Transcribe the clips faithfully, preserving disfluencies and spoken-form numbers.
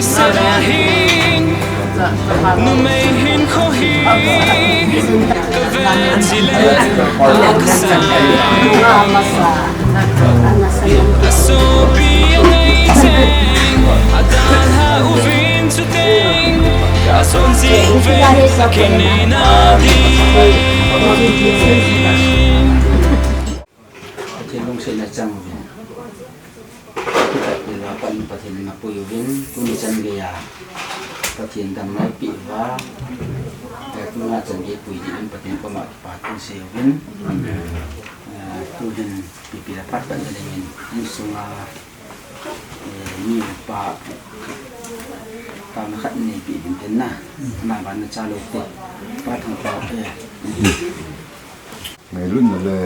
Sela hin, numei hinkho hi, ka ve chile, a ka sa. A sopi a ngai cheng, a dalha uvin chuteng, a son jing uvin, a kineina ding. Pathen lungsetna chang uvin. Pathen in Pathen in apui uvin, tuni chan geiya Pathen damna eipeh uva, eh, tuna chan gei pui dingin Pathen koma kipa thu sei uvin. Eh, tuhin ipi ipi le phat phat na dingin, insunga, eh, mi upa, taona khat neipeh ding tin na, ama vang na cha lou te, Pa Thangpao, eh. Ngailutna le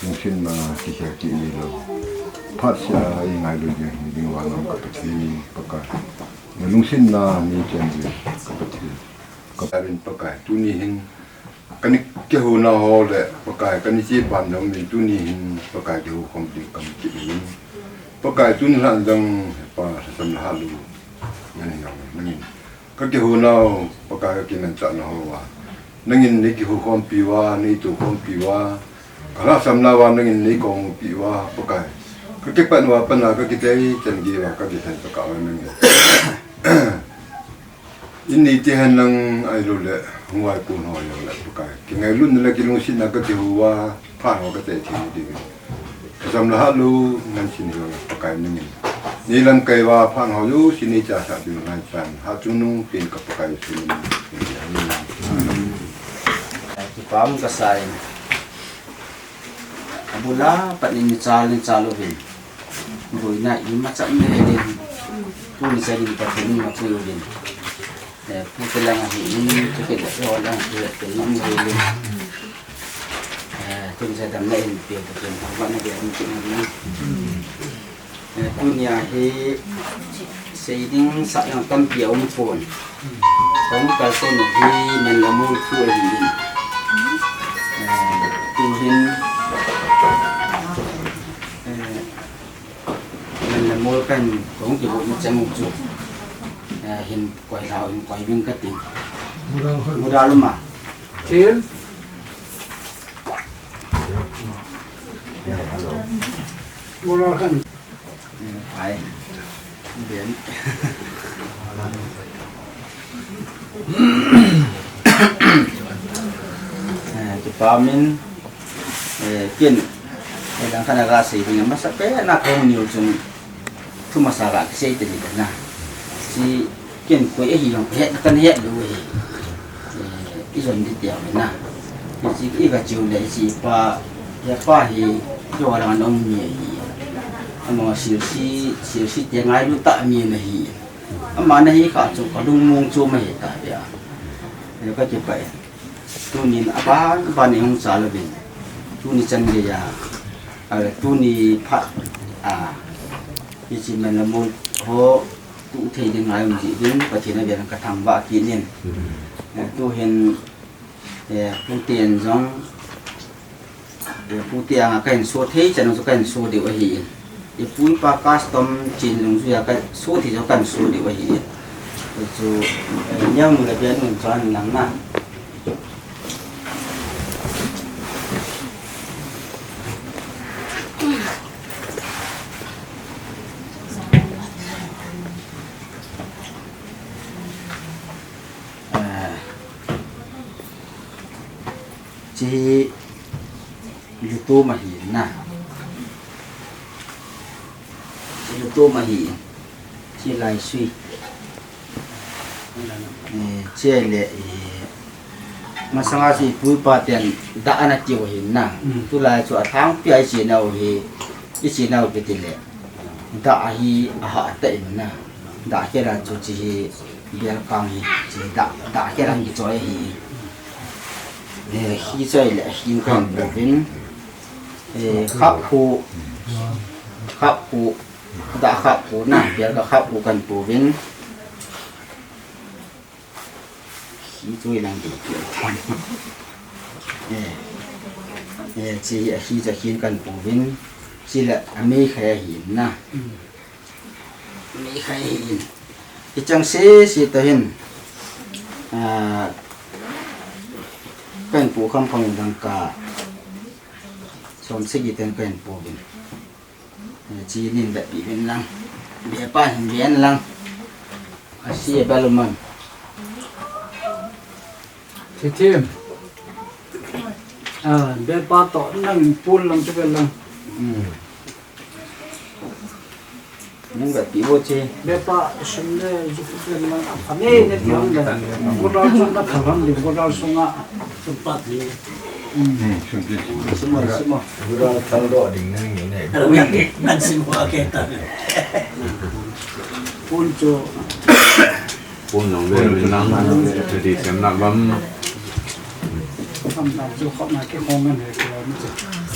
lungsetna kikhel kit nilou. Phatseh a ingailut ding, ding uva nang ka Pathen Pakai. Na lungsetna nei chen ding ka Pathen. Ka Pathen Pakai tuni hin kana kihou nau ho le Pakai kana che pan jong in tuni hin Pakai kihou khom ding ka mu kit in. Pakai tuni lhan jong Pa lhasam le hatlou ngen jong nangin ka kihou nau Pakai ka kimanchah nau ho a. Nangin nei kihou khompi uva, nei tou khompi uva. Ka lhasam nau a nangin nei koupi uva Pakai. Ka kipat uva pat na ka kitei chan gei uva ka kisan Pakai nangin. In nei te hen lang ahilou le, hung vai kun ho jong le Pakai. Kingailutna le kilungsetna ka kihou uva, phat ho ka tei thei ding. Lhasam le hatlou ngan sin jong le Pakai nangin. Nei lamkai uva phat ho jouse nei chasah ding ngai chan. Hatchungnung pen ka Pakai Jesu min. Amen. Kipah ka sa in. Abul a pat in chal in chal uvin. Boina imacha um le din. Tuni chan in Pathen in apui uvin. Eh, pu te lang ahi in, pu te lang ahi in, pu te lang ahi in. Eh, tuni chan damna in pe Pathen thangvahna bia in pe na. Eh, tunia hi seiding sah jong tampi aum pon. Kong kalson u hi Manlamul khu ahi in. Eh, tuhin, eh, Manlamul kan kong kibol na chang u chu. Eh, hin koi lau, hin koi ving kating. Mudal luma. Chen. Mudal kan. Ai. Bien. Eh, kipa min, eh, kin. Eh, dang kana ga sei ding masa pe na kong niu chung. Thu masa ga sei te ni na. Si Ken koi ahi jong het, kan het lou ahi. Eh, i jon di tia na. Hiche i ka chiu le hiche pa, hiche pa hi, keiho lang um mi ahi. Ama sirsi, sirsi te ngailu tah mi ana hi. Ama ana hi kha chu ka lungmong chu ma hi ta dia. Eh, ka kipah e. Tunin aban, aban in hung chal uvin. Tuni chan geiya. A, tuni phat, a, hiche Manlamul ho, tu thei ding ngai um ji din, Pathen a veng ka thangvah kit in. Eh, tuhin, eh, pu ten jong, eh, pu te anga ka hin so thei chan jong chu ka hin so diu ahi. I pu i pa custom chen jong chu a ka so thei jong ka hin so diu ahi. Chu, eh, niang le bian nun chan lang na. Ah, hiche hi luto ma hi na. Hiche luto ma hi. Hiche lai sui. Eh, hiche le, eh, masanga chu i pu i pa ten dah ana tiu hi na. Mm. Tulai chu a thang pia i chenau hi, i chenau kiti le. Dah hi a ha ta in na. Dah kela chu hiche hi bial kang hi, hiche dah, dah kela hi choi hi. Eh, hi choi le, hi kan pu vin. Eh, khap pu, khap pu, dah khap pu na, bial ka khap pu kan pu vin. Hi chu ilang ding. Eh. Eh, hiche hi, hi chu hi kan pu vin. Hiche le, a mei khai ahi na. Mm. Mei khai ahi in. Kichang sese toh hin, ah, kahin po kham kham in dangka som sagi ten kahin po uvin. Eh, chi nin da pi uvin lang. Bepa hin ven lang. Asi e baluman. Thithem. Ah, bepa toh nang pul lang chu vel lang. Hmm. Nang vet pi vo che. Bepa sum le ju vel lang. Ani ne ti hong le. Gudal sung na tharam ding, gudal sunga. Sum pat ni. Hmm. Sum ti. Sum, sum. Gudal thal do ding nang ni ne. Nang sum wa ke ta. Pul chu. Pon jong le, nang, ready sem na bam.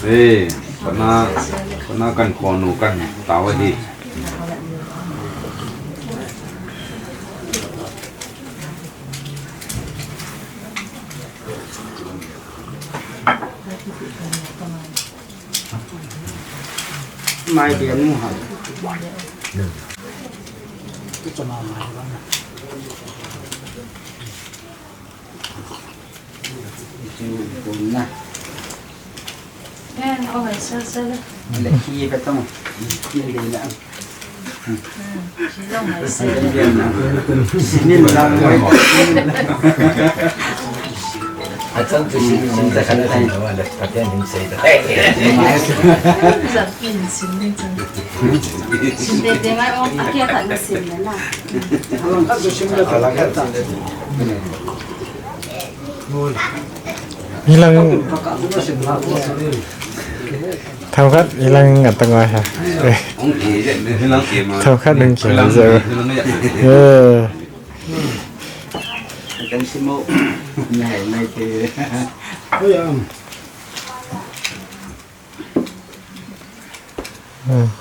Eh, pana, pana kan khon u kan tao hi. Mai dia nu ha. Mai bang. Itu pun na. Kan, oh, hai, sel, sel. Le, ki ka tong. Ki le na. Hmm, si long hai, sel. Sinin lang, wai. Atang tu sin, sin ta kana sin ta wala. Tapi yang saya tak. Zapin, sinin, sinin. Sinde de mai, oh, akia tak na sin na. Alang ka tu sin na. Alang ka tu. Hilang thao khat hilang ngat tang wai ha. Thao khat ding kia ja. Eh. Kan simo. Nai nai te. Hmm.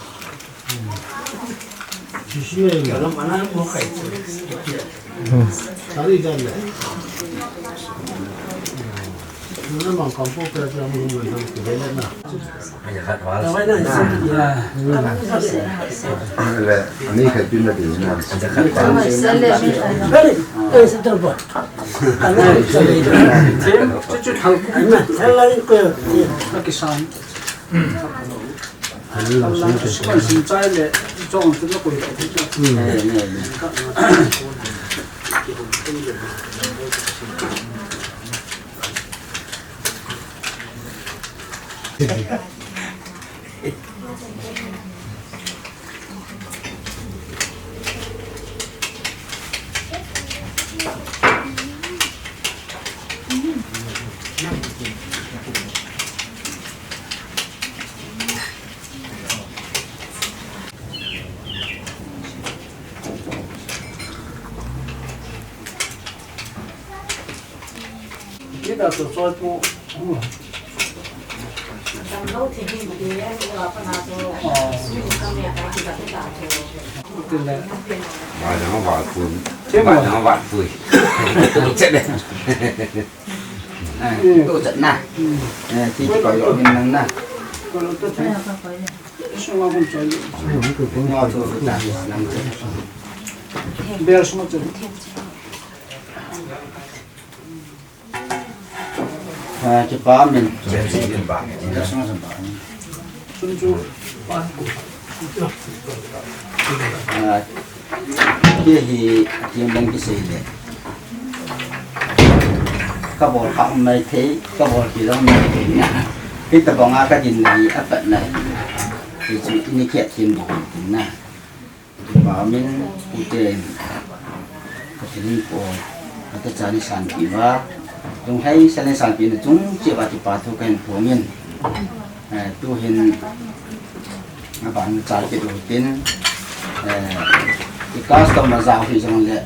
Ani khat pin na ding na. Kita tu soal tu. Ba jang ba pun. Ba jang ba pui. Tu chet de. Ah, tu chet na. Eh, ti ko yo min nang na. Bel semua tu. Ah, kipa min. Sun chu. Ah, kei hi, kei lang kisei le. Ka bol kha um mai thei, ka bol kit lou um mai thei. Hitabang a ka din na hi, a pat na hi. Hichu ini kiat kin bo tin na. Kipa min, uten, ka thilin po, ka ta chani sanpi va, tung hai salen sanpi na chung, che va kipa thu kahin phong in. Eh, tu hin, a ban cha ke do tin, eh, i custom ma za hi jong le,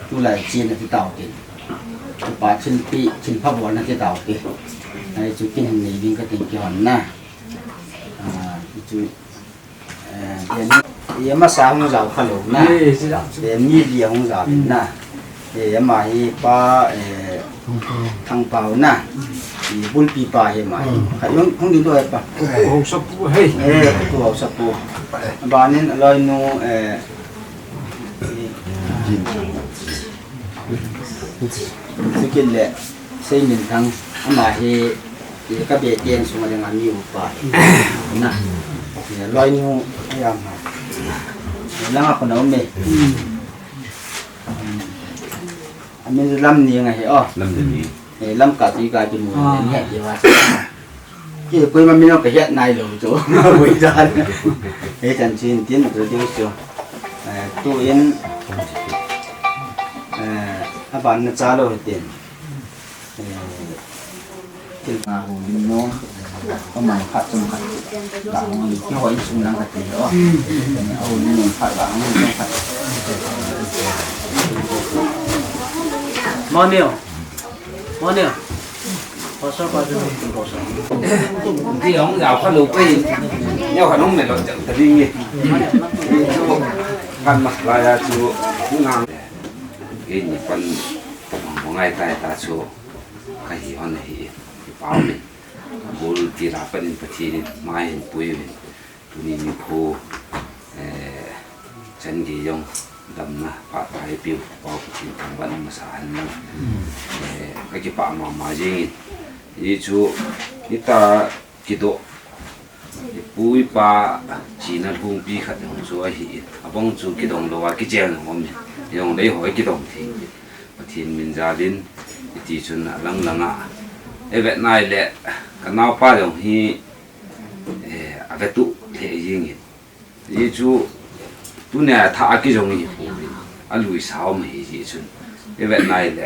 tu lai chi na ti tau tin. Kipa thil pi, thil pha bol na ti tau tin. Eh, chu kin hin nei ding ka tin ki hon na. Ah, chu Eh, ya ni, ya masa hung jao kha lou na. Eh, si jao. Ya ni li hung jao na. Eh, ya ma hi pa, eh, Thangpao na. I bulpi pa hi ma hi. Kha hung, hung din lou pa. Ko hausa pu, hei. Eh, ko hausa pu. Banin aloi nu, eh, eh, Sikit le, Seiminthang, ama hi, ka beten sunga le ngami upa. Na, loi nu, ya ma. Langa ko na ume. Amin Lamning ahi, oh. Lamning. Eh, Lamka ti ka ti mu, ah, ni ti wa. Ki koima min ka het nai lou chu. Koi dan. Eh, chan chin tin tu diu chu. Eh, tu in, eh, aban na cha lou tin. Eh, Kin a hu lim no. Amang khat chom khat. Da hung lim. Kihoi sung lang khat ti lo. A hu lim no khat da hung lim khat. Mo neo. Mo neo. Pastor, pastor, pastor. Ti hung ya kha lo pe. Neo kha nung me lo jam ta ding ye. Kan ma la ya chu ngang. Ke ni pan mo ngai tai ta chu. Ka hi hon hi, hi pau min. Bul ti la panin Pathen in mai hin pui min. Tuni nikho, eh, chan gei jong damna phat pha eipiu pau Pathen thangvah masa hen lang. Eh, ka kipah mama jing in. Hichu, hita kidoh. Ipu ipa china lhungpi khat jong chu ahi in. Abang chu kidong lou a kicheng jong um in. Jong lei hoi kidong thei. Pathen min jal in iti chun alang lang a. Eivet nai le ka naopa jong hi, eh, avetup lheh jing in. Hichu tunia thah a kijong hi pu in. Alui sao ma hi ji chun. Eivet nai le,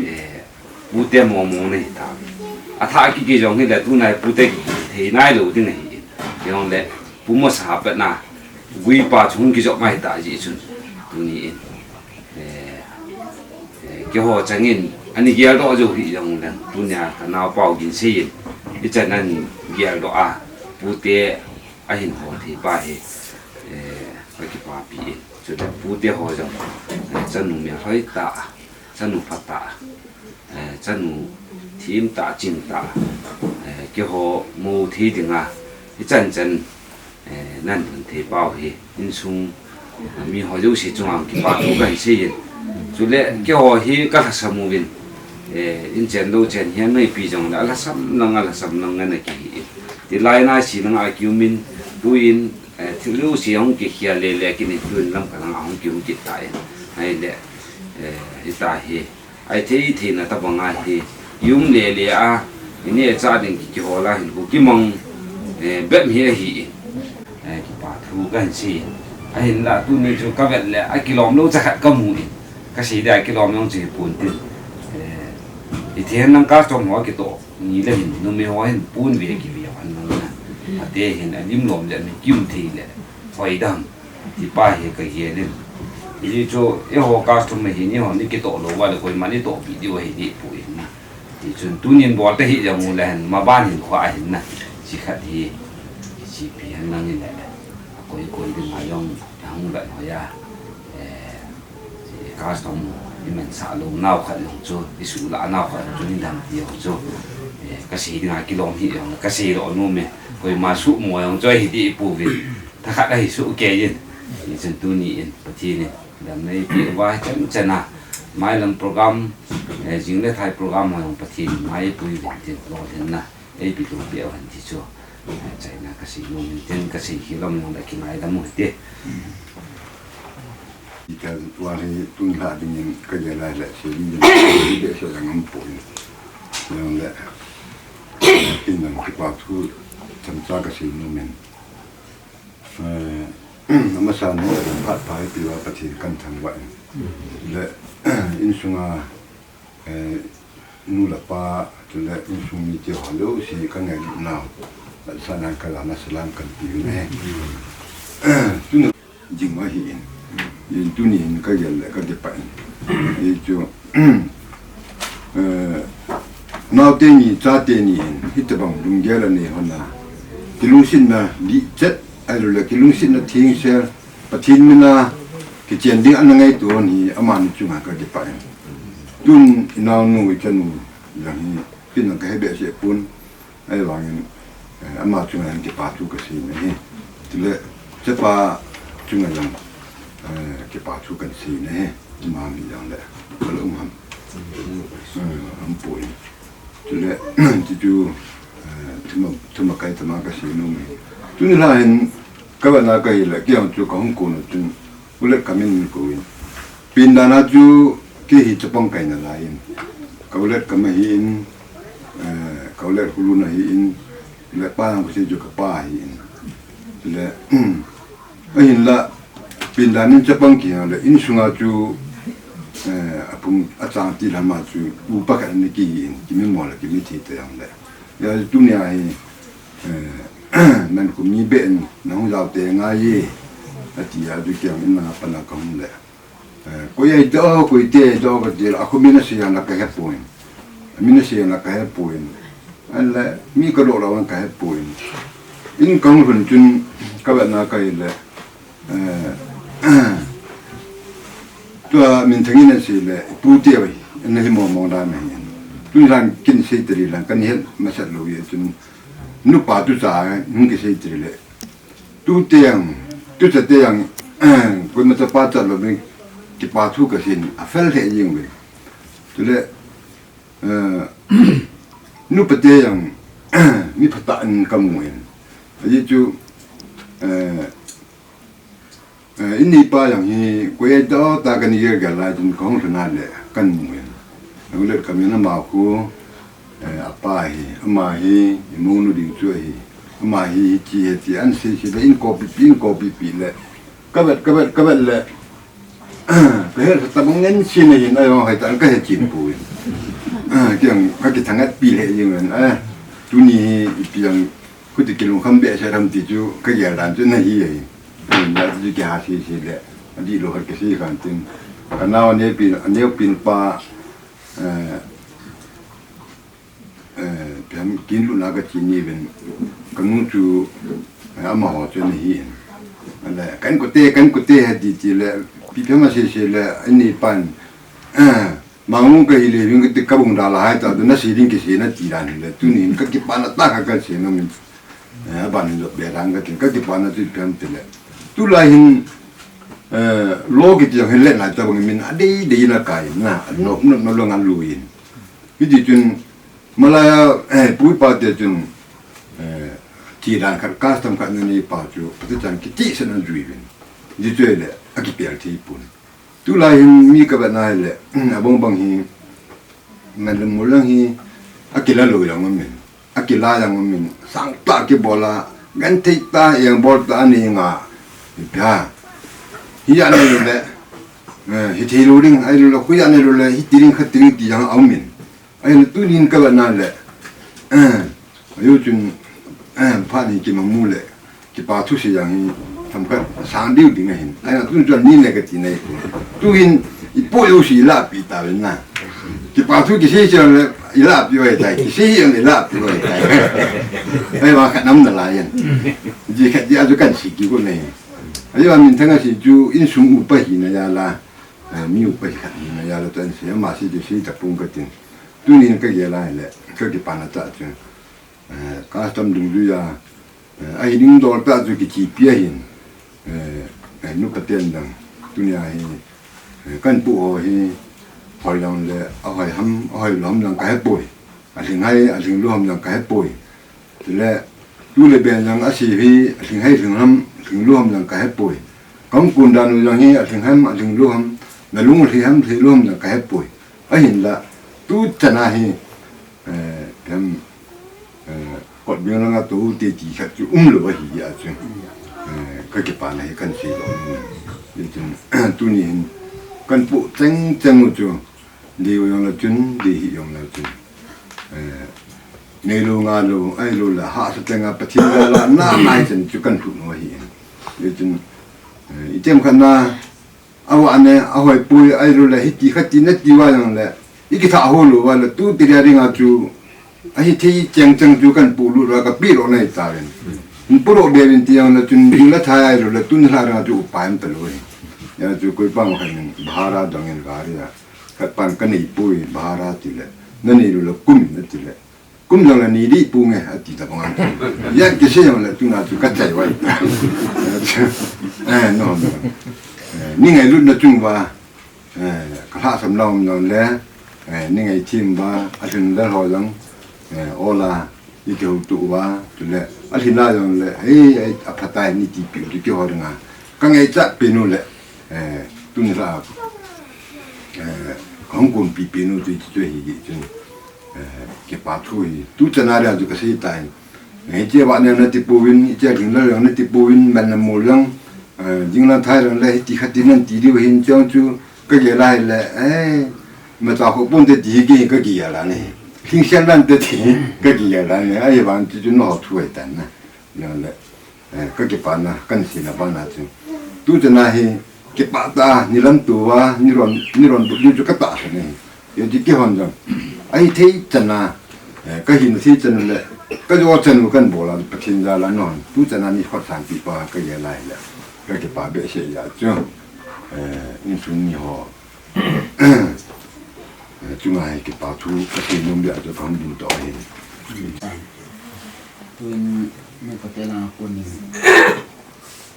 eh, pute mong mong na hi ta. Athah a ki kijong hi le tunai pute kithei nai lou ding ahi in. Jong le pu masa petna guipa chung kijop mai ta ji chun. Tuni in. Eh, eh, keiho changin, ani geldoh jou hi jong leng, tunia ka naopa u gin seiyin, ichan ani geldoh a, pute ahin hol thei pa hi, eh, ka kipapi in. Chule pute ho jong, eh, chanu melhoi tah, chanu phatah, eh, chanu thim tah, ching tah, eh, keiho mu thei dinga, ichan chan, eh, nan lhun thei pau hi, insung, eh, miho jouse chunga kipa thu kahin seiyin. Chule, keiho hi ka lhasam uvin, eh, inchen lou chen hian neipi jongle, alhasam lang, alhasam lang ana kihi in. Tilai na si langa kiumin, tuin, eh, thil jouse hung kikhel le le kit in, tuin Lamka langa hung kium kit ta in. Ahile, eh, hita hi, Ahithei theina tabanga hi, i um le le a, i neh chah ding ki, kihol a hin khu kimang, eh, bep hi ahi in. Eh, kipa thu kahin sei. Ahinla tuni chu kavet le, akilom lou cha khat kamu in. Kasei dia kilom jong chu hipon tin. Eh, iti hen lang custom ho kitoh, ni le hin, numei ho hin pon ve kive hon lang na. Ate hin alim lom le, mi kium thei le, hoi dam. Tipa hi kagel in. Hichu, eiho custom ahin, eiho ni kitoh lou uva le, koiman itohpi diu ahi deh poi na. Hichun tunin bol ta hih jong u le hen, maban hin khu ahin na. Chi khat hi, kichepi hen lang in le. Akoi koi dinga jong, ahung vet hoi a. Eh, custom, imansah lou nau khat jong chu, isuhlah nau khat jong chu, ni dam ti jong chu. Eh, kasei dinga kilom hih jong, kasei lou nom e. Koima suhmo jong chu ahi deh pouvin. Thakhat ahi soh kei in. Hichun tuni in Pathen in damna eipeh uva hichan chan a mailam program, eh, jing le thai program ho jong Pathen in mai eipui uvin tin lolhinna eipeh lou peh uhen ti chu, eh, achaina kasei nom in tin kasei khel lom jong le kingaidam u hite. Ita tua hi tun lha dingin kagel lai le sei ding ding behseh jong um poi. Jong le, tin jong kipa thu chomcha kasei nom in. Eh, amasan hi phat pha eipeh uva Pathen kathangvah in. Le, insunga, eh, nu le pa, chule insung mite ho jouse kangailutnau. Sana kalana salam kahin pe uve. Tuni jing ahi in. Tuni in kagel le kakipah in. Hichu, Eh, naote ni, chate ni hin, hitobang lunggel anei hon a. Kilungsetna dihchet, ahilou le kilungsetna thengsel, Pathen mina kichen ding ana ngaito hon hi, amani chunga kakipah e. Tun inaonu, ichanu jong hi, tin jong kahe behseh pon. Ahivangin, eh, ama chunga jong kipa thu kasei ahi. Chule, chapa chunga jong, Eh, kipa thu kan sei na he, ima mi jang le, ka lo um ham. Eh, um poi. Chule, ti chu, eh, thuma, thuma kai tama ka sei nom e. Tuni la hin, ka va na ka hi le, kei ang chu ka hung kon u chun, u le ka min ko in. Pin dan a chu, kei hi chapang kai na lai in. Ka u le ka ma hi in, eh, ka u le hulu na hi in, le pa ang ko sei chu ka pa hi in. Le, Ahinla, pindan in chapang kihi le, insunga chu, eh, apung achang ti lama chu, upa khat ana kihi in, kimi mo le, kimi thi te jong le. Ya, tunia hi, eh, nan kum ni be in, nahung jao te ngai ye, ati a chu kiang in na pana kahung le. Eh, koi ai do, koi te do, kati a, akho min asei a la ka he poi. Min asei a la ka he poi. Ahinla, mi ka lo la wan ka he poi. In kang hun chun, ka va na ka hi le, eh, tua min thangin asei le, pu te vai, na hi mo mo da na hin. Tu lang kin sei teri lang, kan het masat lo ye chun, nupa tu cha, hung ki sei teri le. Tu te ang, tu cha te ang, koi ma cha pa cha lo bin, kipa thu ka sin, a fel he ying bin. Tu le, eh, nupa te ang, mi pha ta an ka mu in. Aji chu, eh, eh, in ni pa ang hi, koi ai do ta ka ni ger ger lai chun ka hung thuna le, kan mu in. Ang le ka mi na ma khu, Eh, apa hi, ama hi, i monu ding chu ahi. Ama hi, hi chi, hi chi, an sei sei le, in copy pi, in copy pi le. Ka vet, ka vet, ka vet le. Ka he ta bang ngen chi na hin, ai, ong hai ta, ka he chin pu in. Ah, kiang, ka ki thangat pi le, yin wen, ah, tuni hi, i piang, khuti kilung kham be sa ram ti chu, ka gel dan chu na hi, hi. Na chu ki ha sei sei le. Adi lo har ki sei khan tin. Ka nau ne pi, ne pin pa, eh, eh, pian kin lu na ka chi ni ven, ka nu chu, eh, ama ho chu ni hi. Ale, kan ko te, kan ko te ha di ti le, pi pian ma se se le, ani pan, eh, ma ngu ka hi le, ving ka ti ka bung da la hai ta, na si ding ki si na ti dan le, tu ni ka ki pa na ta ka ka si na min, eh, ban lo be dan ka ti, ka ki pa na ti pian ti le. Tu la hin, eh, lo ki ti hin le na ta bang min, a dei dei na kai na, no, no, no lo ngan lu yin. Hi ti chun, Malaya, eh, pu pa te chun, eh, ti dan khat, custom khat na ni pa chu, pati chan ki ti sa na jui vin. Ji chu le, a ki pel thi pun. Tu lai hin mi ka ba na le, a bong bang hi, ngan le mu lang hi, a ki la lo yang min. A ki la yang min. Sang ta ki bola, gan thei ta, yang bol ta ni nga. Hi pia. Hi ya ni le, eh, hi thei lo ding, ai lo, khu ya ni lo le, hi ti ding khat ti ding ti yang au min. Ahin tunin ka va na le, eh, ayo chun, eh, pha ni ki ma mu le, ki pa thu si yang hi, tham ka sang diu ding ahin. Ahin tun chun ni le ka ti nei. Tu hin, i po yo si la pi ta ven na. Ki pa thu ki si si le, i la pi wai tai, ki si yang i la pi wai tai. Ai wa ka nam na la yan. Ji ka ji a ju kan si ki ko nei. Ayo a min thang a si ju, in sum u pa hi na ya la. Eh, mi upa hi khat ni na ya la tan se, ma si de si ta pung ka tin. Tunin ka gel a le, ka ki pa na ta chu. Eh, custom dungjuiya, eh, a hi ding dol ta chu ki chi pi a hin. Eh, eh, nu ka ten dang. Tunia hi, eh, kan pu ho hi, hoi yang le, a hoi ham, a hoi lom dang ka he poi. A hling hai, a hling lu ham dang ka he poi. Chule, tu le ben jang a si hi, a hling hai hling ham, hling lu ham jang ka he poi. Kang kun dan u jang hi, a hling ham, a hling lu ham, na lung hli ham, hli lu ham jang ka he poi. Ahin la, tu chana hi, eh, pem, eh, kot biang langa tu te ti khat chu um lo ahi a chu. Eh, ka ki pa na hi kan si lo. Ni chun, tu ni hin, kan pu cheng cheng u chu, di u jang la chun, di hi jang la chun. Eh, nei lo nga lo, ai lo la, ha sa te nga, Pathian la la, na mai chen chu kan thu no hi. Ye chun, eh, i tem khan na, a wa ne, a hoi pui, ai lo la, hi ti kha ti na ti wa yang le, i ki tha ho lo wa le, tu ti ria ringa chu, a hi thei cheng cheng chu kan pu lu ra ka pi ro nei ta len. Pu ro be vin ti yang la chun, ding la tha ai lo la, tu ni la ra chu u pa em ta lo hi. Ya chu koi pa ma khan, bhara dang en ga ria. Khat pan ka nei pui, bhara ti le. Na nei lo la kum na ti le. Kum jong la nei di pu nge, a ti ta bang. Ya ki se jong la tu na tu ka chai wai. Eh, no, no. Eh, ni ngailutna chung uva, eh, ka lhahsam lom lom le, eh, ni ngaithim uva, alhin lal ho jong, eh, ola, i kihouto uva, chule, alhin a jong le, ei, ei, aphatai ni tipi u, ti kihou dinga. Ka ngaichat pen u le, eh, tuni la, eh, ka hung konpi pen u, ti, ti, ti, hi, hi, chun. Eh, kipa thu hi. Tu chana ria chu ka sei tai. Eh, hiche vah neo nati pouvin, hiche lhinglel jong nati pouvin, man na mol jong, eh, jing lang thai jong le, hiti khati nan ti diu hin chong chu, ka gel a hile, eh, ma cha kho pon te ti hi ki ka gel a ne. Hling sian dan te ti ka gel a ne. Ahivang chu chu no thu ai tan na. Jong le. Eh, ka kipana, kan sina bana chu. Tu chana hi, kipah tah a, ni lam tua, ni ron, ni ron but diu chu ka tahsan e. Yo ti kihon jong. Ahithei chana, eh, ka hin thei chanu le, ka jo chanu kan bol a, Pathen jal a non. Tu chana ni khot sang pi pa, ka gel a hile. Ka kipa behseh jeh chu. Eh, insung ni ho. Eh, chunga hi kipa thu ka sei nom dia chu ka hung ding toh ahi. Tuin mi pate lang a konin,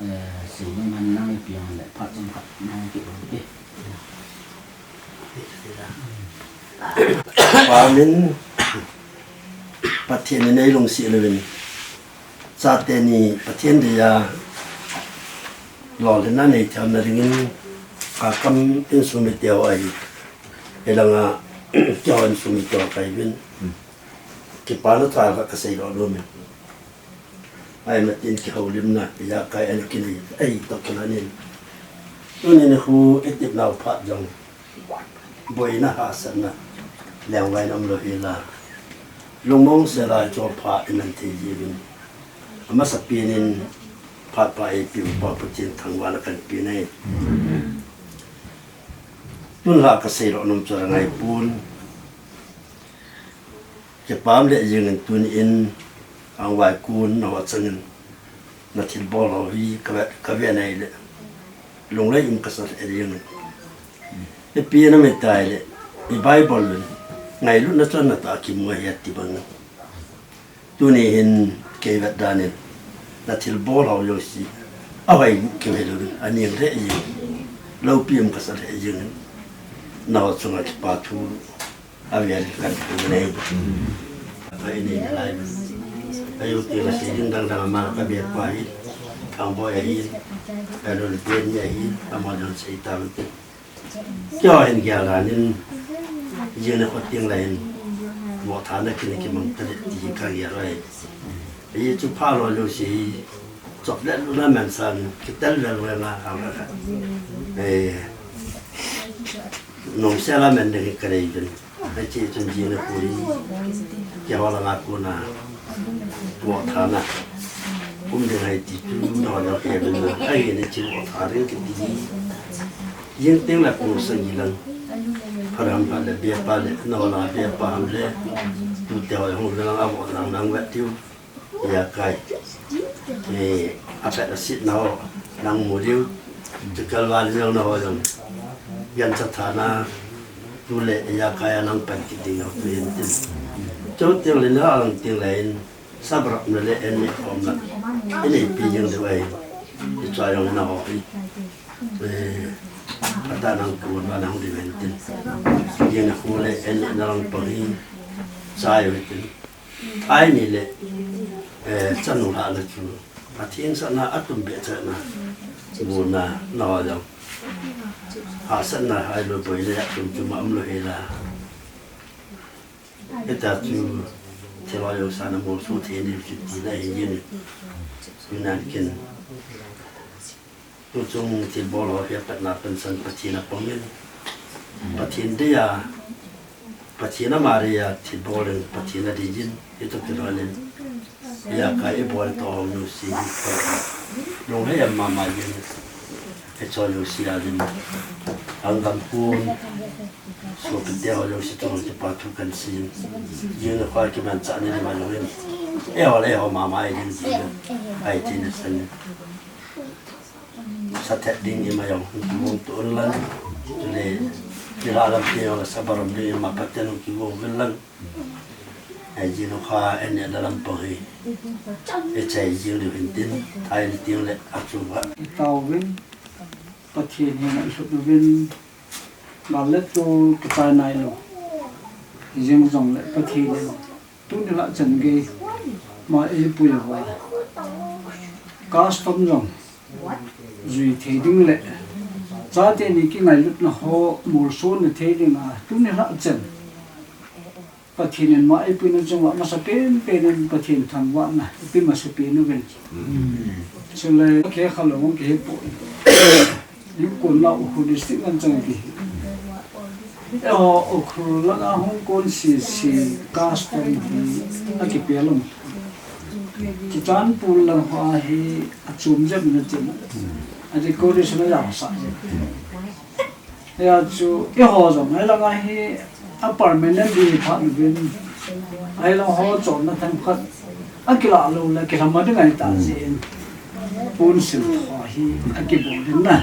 eh, sei nom han nang ipi ang le phat chomkhat nang ti u te. Pa min Pathen in eilungset louvin. Chate ni Pathen dia lolhinna nei theina dingin ka kam insung mite ho ahi. Hilanga keiho insung mite ho kahi uvin. Kipana thal khat ka sei lou lou min. Ahivangin kihoulimna, ijakai ana kinei, ahi toh kilhonin. Tunin khu i tep nau phat jong. Boina hahsatna, lengvai in umlou hela. Lungmong sela i chol pha i man thei jiuvin. Amasapen in phat pa eipeu pa Pathen thangvahna kan pe ahi. Tun la ka sei lou nom chu la ngai pon. Kipa um le jingin tunin, angvai kon na ho changin, na thilbol ho hi ka ve, ka ve nai le, lunglhai um ka sa le jingin. Ipi na me tai le, i Bible in, ngailutna chonna tah kimu ahi ati bang. Tuni hin kei vet dan in, na thilbol ho jouse, ahoi keu helou in, aning le jingin, loupi um ka sa le jingin, na ho chunga kipa thu, Avel kan pu nei. Ka i nei nalai. Ayu ti la sei ding dang dang ama ka be pa hi. Ang bo ya hi. Ka lo le ben ya hi. Ama dang sei ta lu te. Kyo hin kya la nin. Jing na ko ting la hin. Mo tha na kin ki mang ta le ti ka ya la hi. Ayi chu pha lo lo sei. Chop le lu na man san. Ki tel le lu na ha la ka. Eh. Nung se la man de ka rei bin. Ahi chun jing na kuri, keiho langa kona, vo thana, um ding ahi ti chu, nao langa kei bin na, ahi ni chu vo tha ding kiti. Jing teng la kong sang hi lang, pharam pha le, bia pa le, nao langa bia pa ham le, tu te ho hung langa vo lang lang vet tiu. Ijakai. Eh, apet asit nao, nang mu diu. Tukal val mel nao jong. Yan cha thana, tu le ijakai a nang pan kit ding nao tu hin tin. Chau ting le na ang ting le in, sabrap na le en ne om na. En ne pi jing de wai. I cha jong nao hi. Eh, ata nang ku na nang di men tin. Jing na khu le en ne na lang pa hi. Cha yo tin. Ahi ni le, eh, chanu lhahna chu, Pathen sahna atum beh chana, bu na, nao jong. Hahsatna hai lo boi le, atum chu ma um lo hela. Hita chu, thilha jong sa na mol su the ni chu ti na hi ni. Yunan kin. Tuchung thilbol ho hi apatna pensan Pathen a pangin. Pathen dia, Pathen a Maria thilbol in Pathen a dijin, ito kilonin. Ijakai ibol to ho nu si. Long he ama ma yin. Icho nu si alin. Ang gam kun. So pite ho lu si tong kipa thu kan sin. Yin kho kiman cha ni ma long in. E ho le ho ma ma yin. Ai tin san. Sa thet ding ima jong, kivong to un lang. Tule, kila lam te jong, sa barom ding ima paten kivong vin lang. Ai jing kha, en ne la lam pang hi. E chai jing lu hin tin, thai ni ting le, a chu va. Tao vin. Pathen henga i lhut uvin, gal le tol kichai nailou. Hijeng jongle Pathen in tuni lah chan gei ma eipui uva, custom jong jui thei ding le chate ni kingailutna ho molsona thei dinga tuni lah chan Pathen in ma eipuina chunga masa penpen in Pathen thangvahna ipe masapen uvin. Chule kei khalou hung kihi poi. Hung kon la Ukhrul district ngan chang kihi. Eiho Ukhrul langa hung kon sese custom hi akipel um. Churachandpur lang hoa hi achom jep na tin. A decoration ajao sah jep. Hia chu eiho jong hilanga hi a permanent ding phat uvin, hilang ho chonna themkhat akilah lou le kilham ding ahitah jeh in ponsil tho hi akibol ding na.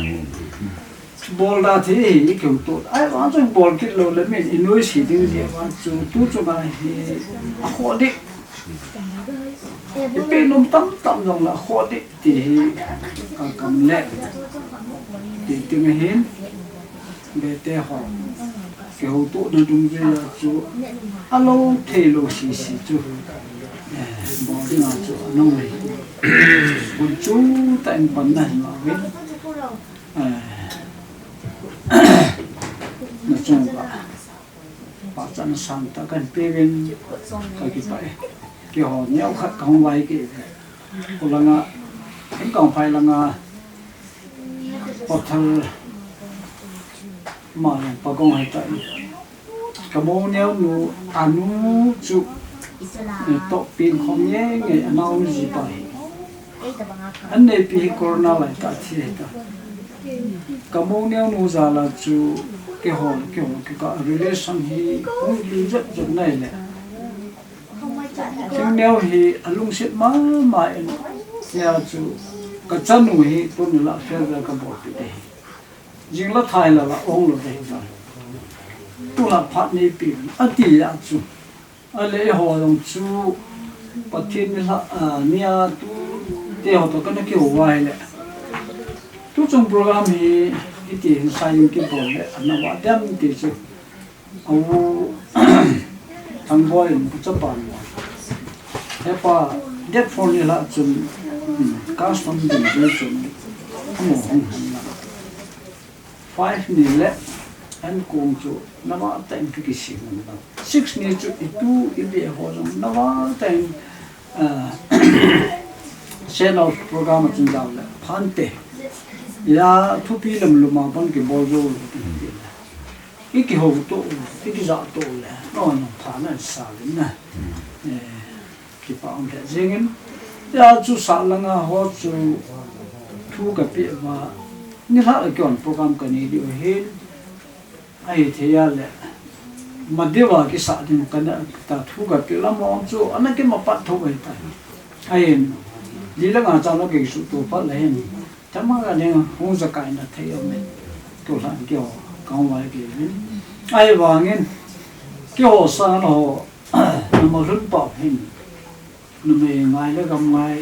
Bol da thei hi ikihouto. Ahivang chun bol kit lou le min inoise ding jeh vang chu tu chunga hi akhoh ding. Ipi nom tamtah jongle akhoh ding ti hi kakam le. Ti ding ahin, Bete ho kihoutohna dungjui a chu alou theilou sese chu, eh, bol dinga chu anung ahi. Gunchu tah in panna hin uvin, eh, nachunguva pachatna sangtah kahin peuvin, kakipah e. Keiho neokhat kahung vai kei uve. Khulanga, Hengkangphai langa Pathar ma jong pagong ahitan, kamou neonu anu chu, eh, tohpen khom ngenge, anaonu jipa hi. Anneipi hi corona laitah thi ahitan. Kamou neonu jal a chu keiho, keiho kikah relation hi hung lim jep jep nai le. Thingneo hi alungset mama in, hia chu kachanu hi tuni lah farewell kabolpeh ding ahi. Jing la thai la la ong lou ding ahi. Tula phat neipe ati a chu. Ahile eiho jong chu Pathen nilhah, ah, nia tute ho toh kana kihou uva ahile, tuchung program hi hiti hin sign in kibol le ana vah dem ti chu. Au, Thangboi in, chapa in. Hepa, date four ni lah chun, hmm, custom ding jeh chun, amaho hung hen lang. Five ni le, ankong chu, nava tah in kakisem hen lang. Six ni chu, itu, ibe ho jong, nava tah in, ah, send out program a chun jao le, phante. Ya, thupi lam lum a ban kibol jou le. Ikihouto u, ikijahto u le, nangho pha nahin sa uvin na. Eh, kipa um lheh jengin. Hia chu sah langa ho chu thu kapeh uva, nilhah a kihon program kanei diu ahin. Ahithei a le, madeuva kisah ding kana ta thu kapeh lam ho chu, ana kimapat tho ahitai. Ahin, li langa chan a kisuhto phat le hin. Tama ka ding hung jakai na thei aum e. Tulai keiho, kahung vai kei uvin. Ahivangin, keiho sanga ho, nama lhun pau hin. Numei ngai le gam ngai.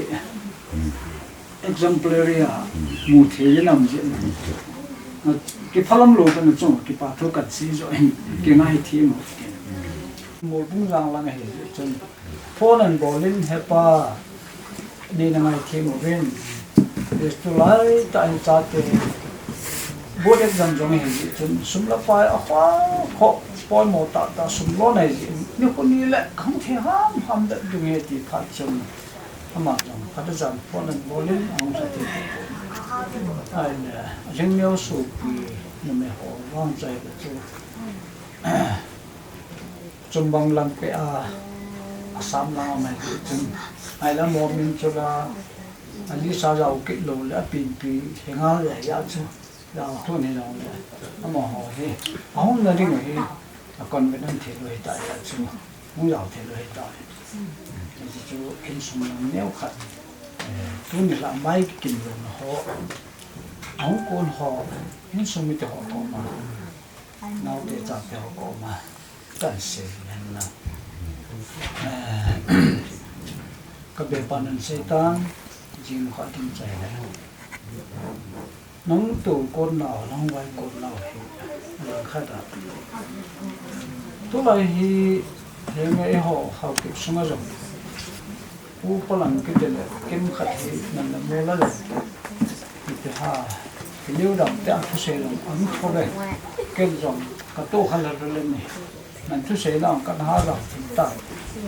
Exemplary a, mu thei le nam je. Kiphalam lou kana chung, kipa thu kasei jo hin. Kingai thei mo. Molbung jang lang ahi chun. Phone ahin bol in, hepa, nei na ngaithem uvin. Tulai tah in chate board exam jong ahi jeh chun, sum le pai akhoh khoh, poimo tahtah sum lon ahi jeh in, nikho ni le kahung thei hamham ding ahi ti phat chun, ama jong phat a jan phone ahin bol in, ahung sa thei. Ahile, Lhingneo sopi numei ho vang chai le chu. Chumbang lang peh a, Assam lang a um ahi chun, ahile amaho min chu la, a list a jao kit lou le, apinpi, hinga le, hia chu, jao thun hilou le, amaho hi, ahung na ding u hi, a convenient thei lou hita hia chu, hung jao thei lou hita. Hichu insung lang neo khat, eh, tuni lah mai kikim louna ho, ahung kon ho, insung mite ho koma. Naote chate ho koma kahin sei hen lang. Eh, ka bepan in sei tan, jing khat in sei le. Nang tokonna, nang vaikonna hi, lang khat a. Tulai hi, henge eiho Haokip sunga jong. Upa lang kiti le, kimkhat hi, nang le mola le. Kiti ha, kiliu dam te a thusei dam, ang thole. Ken jong, katoh khala le ni. Nang thusei dam, kan ha dam, ta.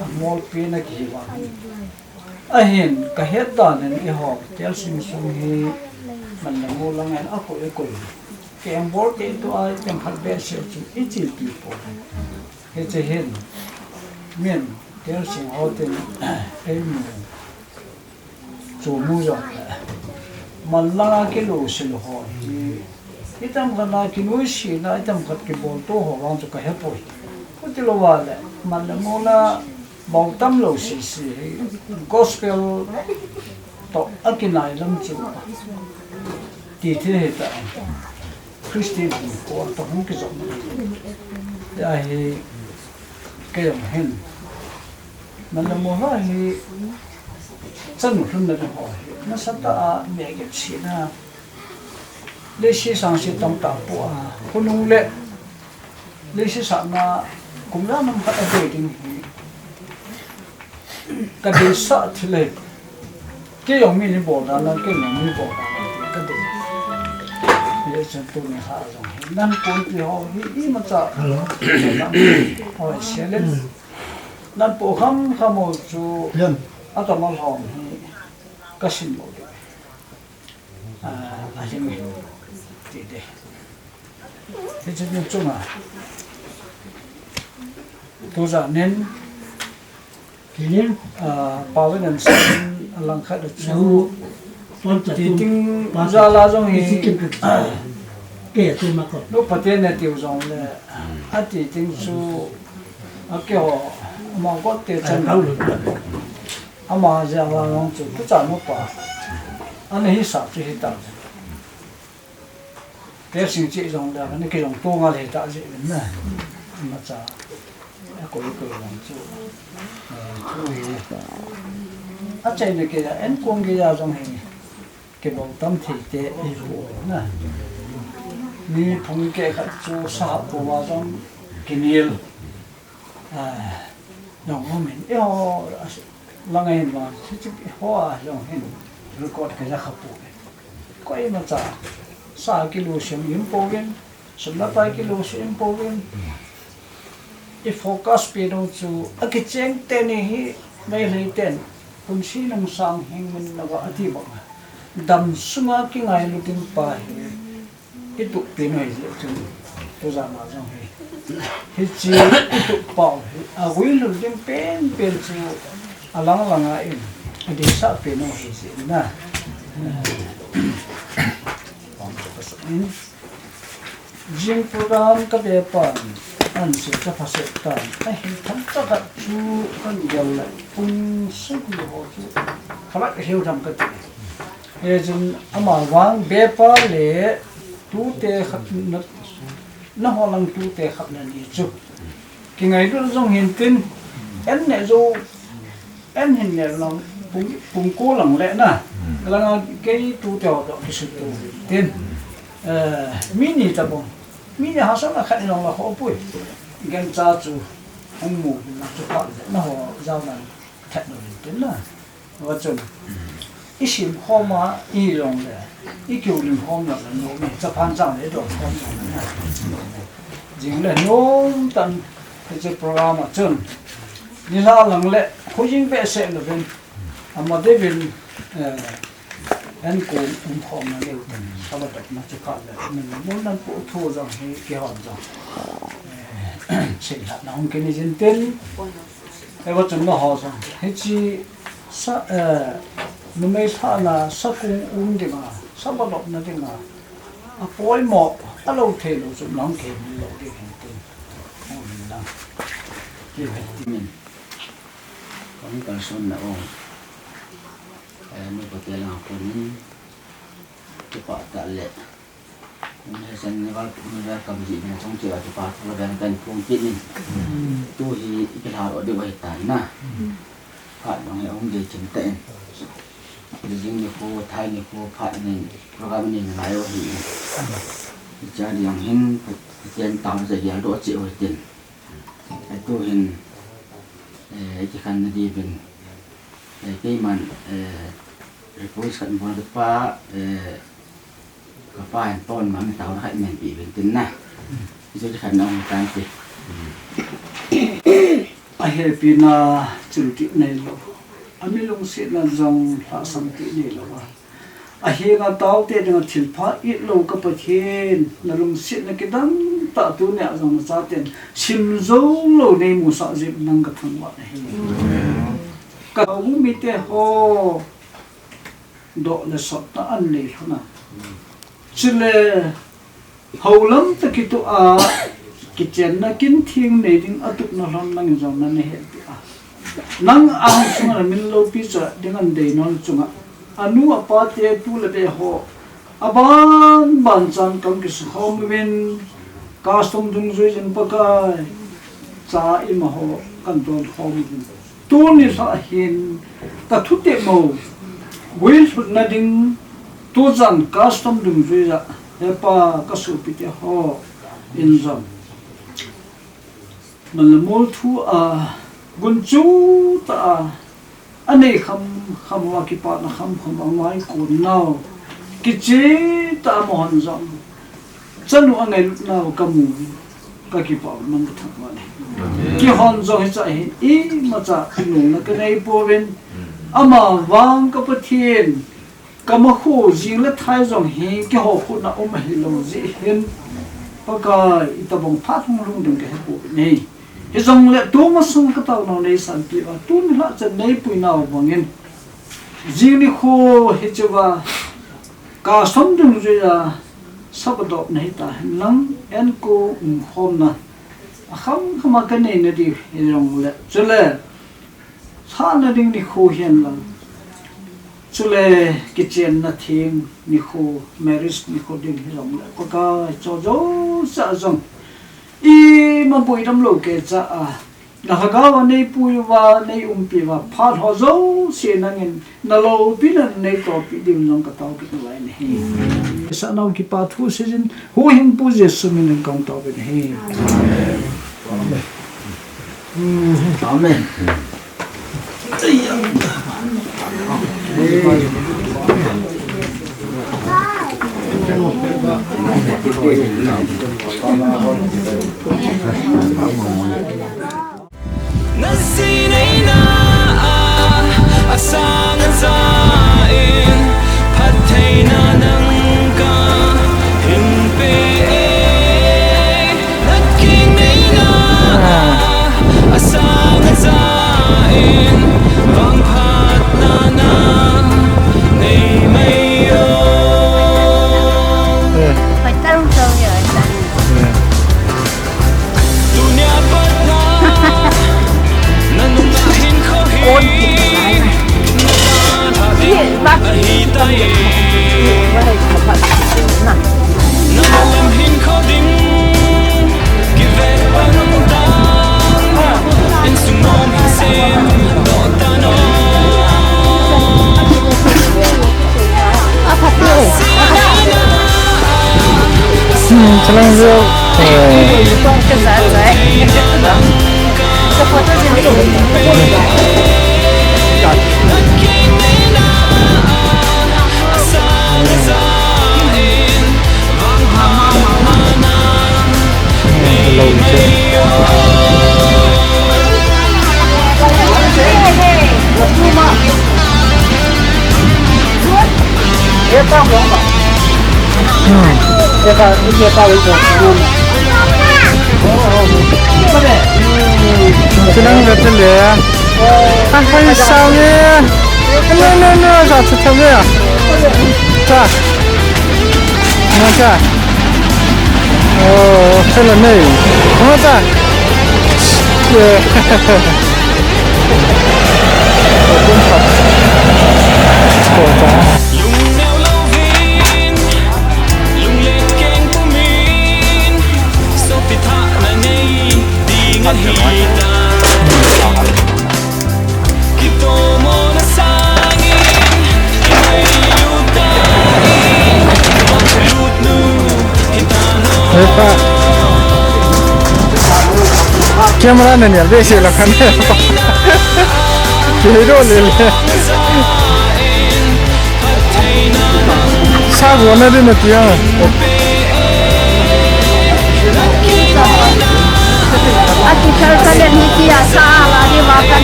Amol pi na kihi vang. Ahin, kahet dan in eiho, Telsing sung hi, man le mola ngen akoi akoi. Keng bol kei tu a, keng khat behseh chu, ichil pi po. Hiche hin, min, Telsing ho tin, eimu, chu mu jong le. Man langa kilusil ho hi, itam khat na kinuisina, itam khat kibolto ho vang chu kahe poi. Khuti louva le, man le mola, Bou tam lou sisi hi gospel toh akinai lam chu ti thei hita. Christian hinkho toh hung kijopna. Ahi kei jong hin. Man le mola hi chanu lhunna ding ho hi. Nasatah a mi agep sina. Leiset sangse tamtah po a, khonung le leiset sahna kum jan ham khat aboi ding hi. Kadeisah thil ahi. Kei jong mi ni bol dan a, kei jong mi bol dan a, kadei. Hichun tuni a jong hi. Nan kon ti ho hi imacha. Hello. Hoi, sia le. Nan po kham kham ho chu. Yan. Atamal hom hi. Kasim lou ding. Ah, ahi mi. Ti de. Hiche ni chunga. Tujan in. Kilin. Ah, Paven and Son alangkhat a chu. Titing jal a jong hi. Ke tu ma ko. Lu Pathen ne tiu jong le. Ati ting chu. Akeiho. Ama kot te chan. Ama jeh a vang chu, tuchan upa. Ana hisah chu hita. Telsing cheh jong le, ana kijong tonga le hita jeh in na. Imacha. Akoi koi jong chu. Eh, chu hi. Achaina kei a, enkong kei a jong hi. Kibol tam thei te ipo na. Mi phung keh khat chu sahap po a jong kinel. Ah, nong umin. Eiho, lang ahin vang, hiche ho a jong hin record kaja kha poi. Koimacha, sa kilusim im pouvin, sum le pai kilusim im pouvin. I focus pi ding chu, akicheng teni hi, Meitei ten, pumsi nungsang hing min nava ati bang. Dam sunga kingailu ding pa hi, Itup pen u hi jeh chun, tujan a jong hi. Hiche itup pau hi, agui lhun ding penpen chu, alang langa in, adeisah pen u hi jeh in na. Jing program kabe pan, an se cha pha se tan, ahin thangcha khat chu, kan gel le, pung sum ho chu, phalak hiu tham kati. Hijeh chun ama vang bepa le tute khat na, nangho lang tute khat nani chu. Kingailut jong hintin, en ne jo, en hin ne lang, pung, pung ko lang le na. Langa kei tute ho toh kisuto tin. Eh, mi ni tabang. Mi ni hahsa na khat in lang la ho pui. Gancha chu, hung mu na chu pa le, nangho jao nan khat no hintin na. Vachun. Isim khom a, ijong le. Ikiu lim khom le, no mi, chaphan chang le, dong khom le. Jing le, nom tan, hiche program a chun. Nilhah lang le, khu jing behseh louvin. Ama deuvin, eh, en ko um khom na leu tan. Kaba tak na chu kha le, min mun nan pu thu jong hi, kihon jong. Eh, sei lhah na hung kini jin tin. Eiva chun nangho jong. Hiche sa, eh, numei lhahna sakung um dinga, sa balopna dinga, apoimo, alou thei lou chu nang kei lou ding hintin. Hung hin lang. Kive ti min. Kong kalson na o. Eh, nu ko te lang ko ni. Kipah tah le. Hung he san ni val, ni val kam ji na chong che a chu pa chu ven kan phong kit in. Tu hi i kila ro de wai ta na. Ka nong he hung de chin ta in. Jing nikho, thai nikho, phat nin, program nin ngai u hi. Hiche ding hin, Pathen tao cha geldoh cheh u hitin. Atu hin, eh, kikhen na diuvin, eh, keiman, eh, request khat bol kit pa, eh, Kapa hin ton ma mi tao na khat men pi uvin tin na. Hichu kikhen na um tan ti. Ahepina chiltih neilou. Ami lungsetna jong lhahsam tih neilou a. Ahenga taote dinga thilpha itlou ka Pathen, na lungsetna kidang tah tunia jong na chaten sim jou lou neimusah jeh in nang ka thangvah nahi. Ka u mite ho doh le sotna anei lhon a. Chule houlam tah kitoh a, kichenna kin theng nei ding atupna lhon nangin jong nana hepeh a. Nang angsunga na min loupi cha ding an dei non chunga. Anu apa te pu le be ho. Aban ban chan kam kisukhom uvin. Custom dungjui jin Pakai. Cha ima ho kan don khom uvin. Tuni lhah hin ka thutep mo, guilhunna ding tujan custom dungjuia, he Pa ka sopite ho in jong. Manla mol thu a, gunchu tah a, anei kham kham uva kipana kham kham uva ngai kon nau. Kiche tah a mo hon jong. Chanu angailutnau kamu, kakipah nang kathangvah e. Kihon jong hiche hin imacha nungna kanei pouvin. Amavang ka Pathen, kamakhu jing le thai jong hi kihokhutna um ahilou jeh hin. Pakai, itobang phat hung lhung ding kahe pouvin ahi. Hijongle tumasang kataonau neisanpeh uva, tuni lhah chan neipuinau bangin. Jing nikho hichea, custom dungjuia, Sabbath dopna hita henlang, enko umkhomna akham khama kanei nadiu hijongle. Chule, lhahna ding nikho hihen lang. Chule, kichenna theng nikho, marriage nikho ding hijongle. Pakai, chujouse jong. Ima boidam lou keicha a. Na lhagao a neipui uva, neiumpi uva, phat ho jouse nangin, naloupi nan neitopi diu jong katao kit nalai nahi. Sanau kipa thu seijin, huhhingpu Jesu min in kahung taovin ahi. Amen. Amen. Nasin eina a, asang aja in, phattheina nang kahin pe e. Nakin eina a, asang aja in, vangphatna nang nei mai o. Tunia pat na, na nungah hinkho hi, na dalha ding ahitai. Na malam hinkho ding, kivet pan dan, insung nom hin semdoh tan o. Hmm, chalang jo. Eh. Chinang ga te le. Ang kani sao le. No, no, no, sa chu tha le. Cha. No, cha. Oh, khala nei. No, cha. Yeah. Lungneo louvin, lunglet keng pumin, sopi thahna nei ding ahitai. Kitomona sangin, Camera na nial behseh la khan. Kei do le le. Sa go na din na tia. Ati kal kal ni tia sa la ni ma kan.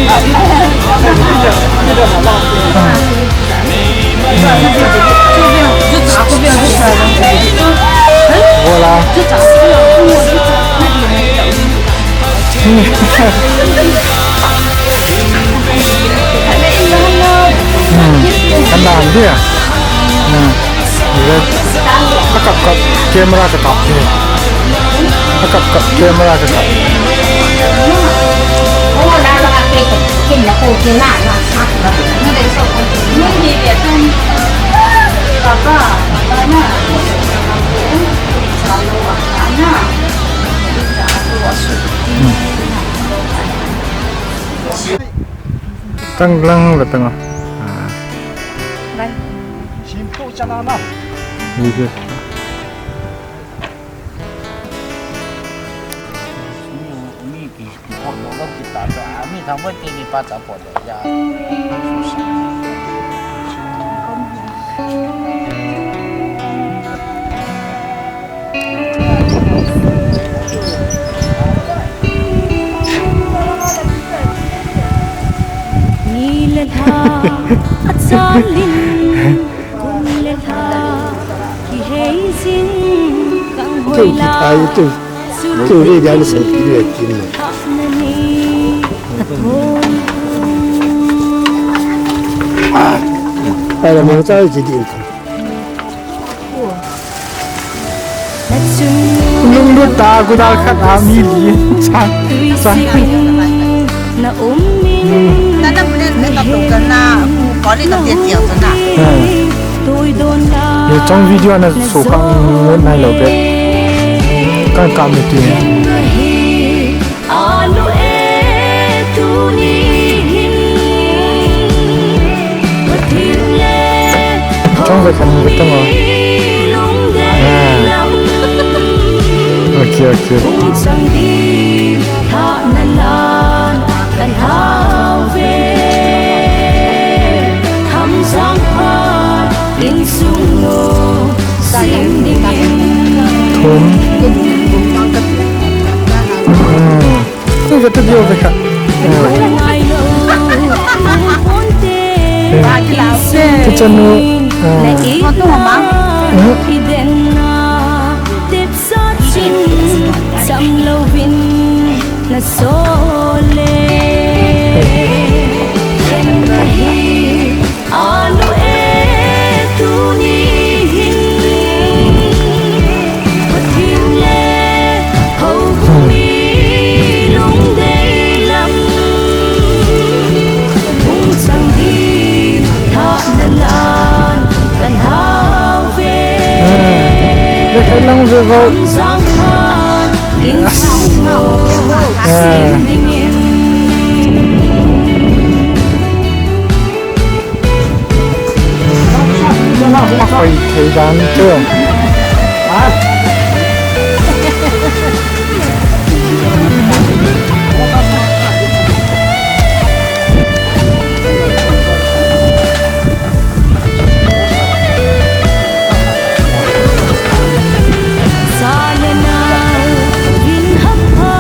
Voilà. Hmm. Kan dan dia. Hmm. Dia. Akap kap camera ka kap dia. Akap kap camera ka kap. Tang lang la tang. Ah. Bai. Sim tu chala na. Ni ke. Ni ki ki pot lo lo ki ta ta. Mi thang bai ti ni pa ta pot lo ya. Ni le lha, a chalin, kum le lha, kihei jing, kang hoi la. Ai, tu. Tu ni dia ni sen ki ni kin na. Ai la mo cha ji din. Lunglut ta, kudal khat a mi li. Chang, chang. Na um in. Na na mun ne ka to ka na, ko ni ka te tiao ka na. Hmm. Ye chang video na so ka ngai lo pe. Ka ka mi ti. Anu e tuni hin Pathen le Chong ve khan ve tong o. Lungdei lam. Okay, okay. Kum chang di tha na lan kan hau ve. Tham sang phat insung no sim ding in. Thum. Hmm. Tu ve tu dio ve kha. Tu chanu. Hmm. Anu e tuni hin Pathen le houbung mi lungdei lam hung chang ding thah na lan kan hau ve. Ve thei lang ve vo. Sang phat insung no sim ding in. Hoi thei dan chu. Sa le nao, vin hampha,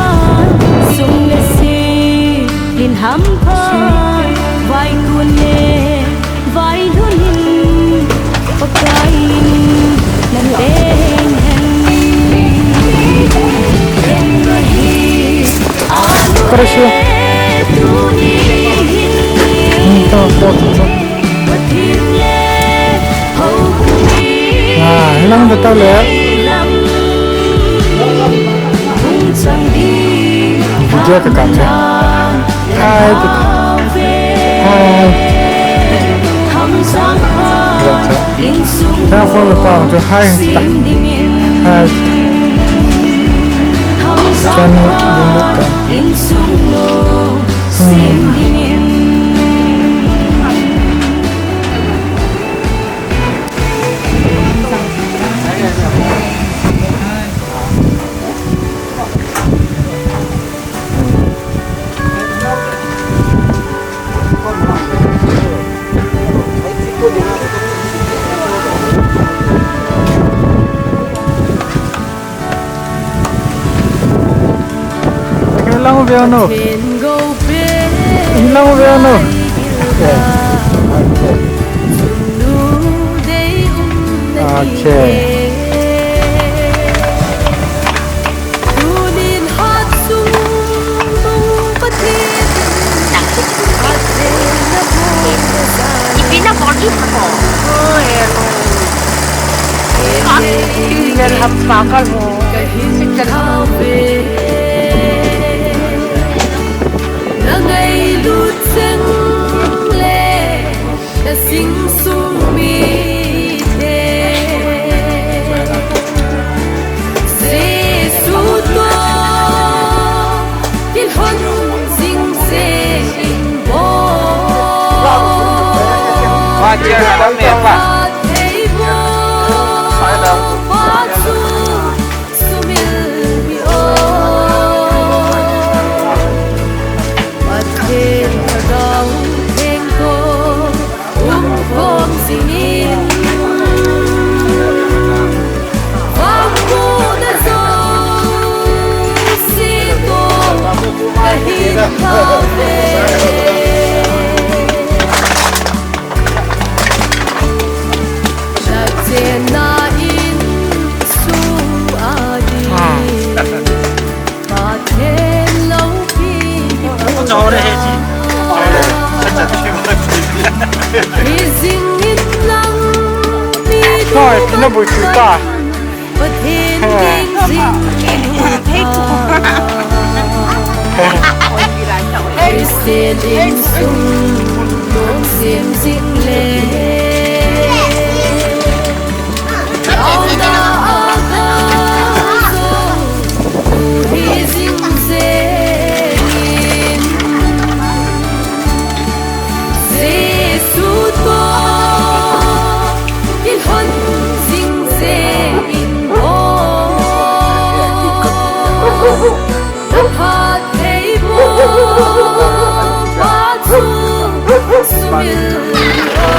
sum le sil, lin hampha, vaikun le vailhun in, Pakai in, na teng hen. Ken ahi, Хорошо. Ah, lang da tao le. Video ka kap che. Hai, hai. Kya phone le pa chu hai ta. Hai. Chanu lunglut ta. Hmm. Ano? Hinang ve ano? Okay. Okay. Ipina body pa ko. Oh, eh, no. Email ham pakal mo. Na ngailut jeng le na sing sung mite. Jesu toh kilhon jing jeng in bol. Phat thei bol, phat chu sumil hih o. Pathen Lhagao Theng toh umkhom jing in, vangbohna jouse toh kahin thao ve. Nachena insung a ding Pathen loupi hi jing in lang mi Hoi, pina bui chu ta. Pathen ding jing in Christian insung nom sem jing le. Taona a ka jo tu hi jing jeng in. Jesu toh kilhon jing jeng in o. Na phattheibohna chu sumil o.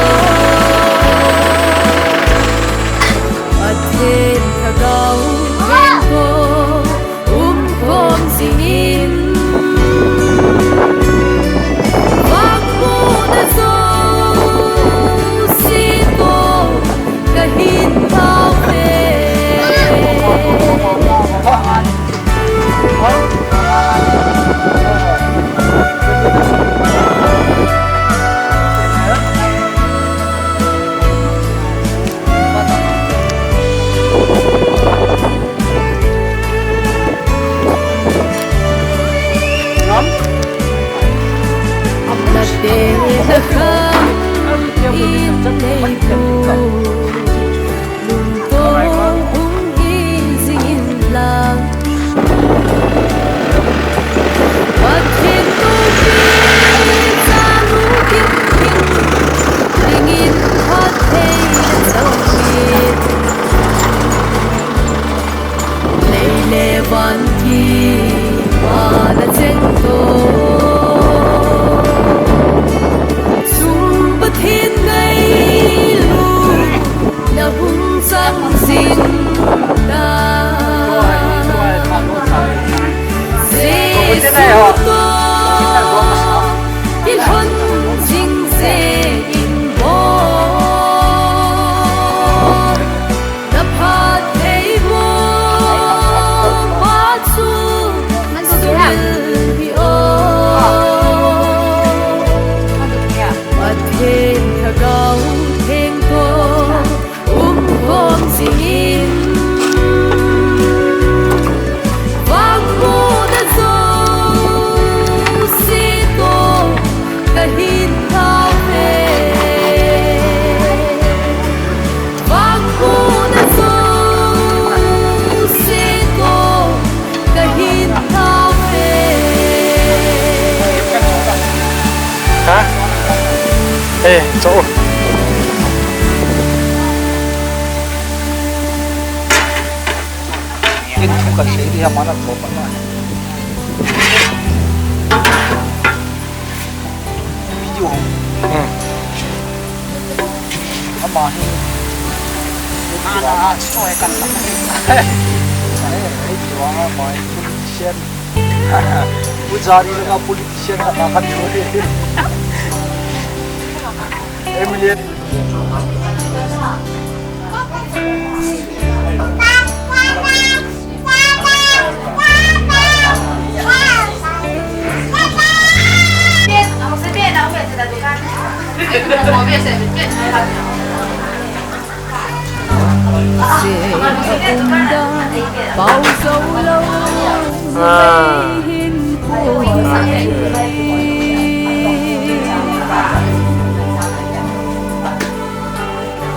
Pathen Lhagao Theng toh umkhom jing in, vangbohna jouse toh kahin thao ve. Lungtong hung hi jing in lang. Pathen toh kicha lungkim in, dingin phatthei na chang in. Lei le van kipana cheng toh, chung Pathen ngailut na hung chang jing ta. Jesu toh kilhon jing jeng in bol. Na phattheibohna chu sumil hih o. Pathen Lhagao Theng toh umkhom jing in, vangbohna jouse toh kahin thao ve. Vangbohna jouse toh kahin thao ve. Ha? Eh, cho. Ken thu kasei dia mana ko pa na. Video. Hmm. Ama hi. Ana, ana, choi kan ta. Ai, ai, video ama hi. Share. Pujari na politician na kakan. M L A.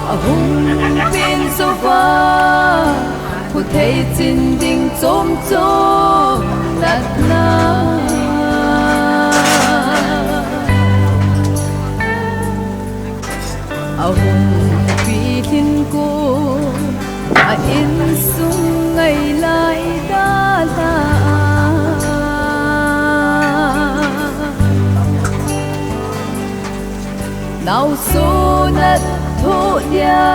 Ahung pin sova, pu thei chin ding chom chom natna. Ahung pi thin ko, a insung ngai lai ta ta. Nau sunat thu dia,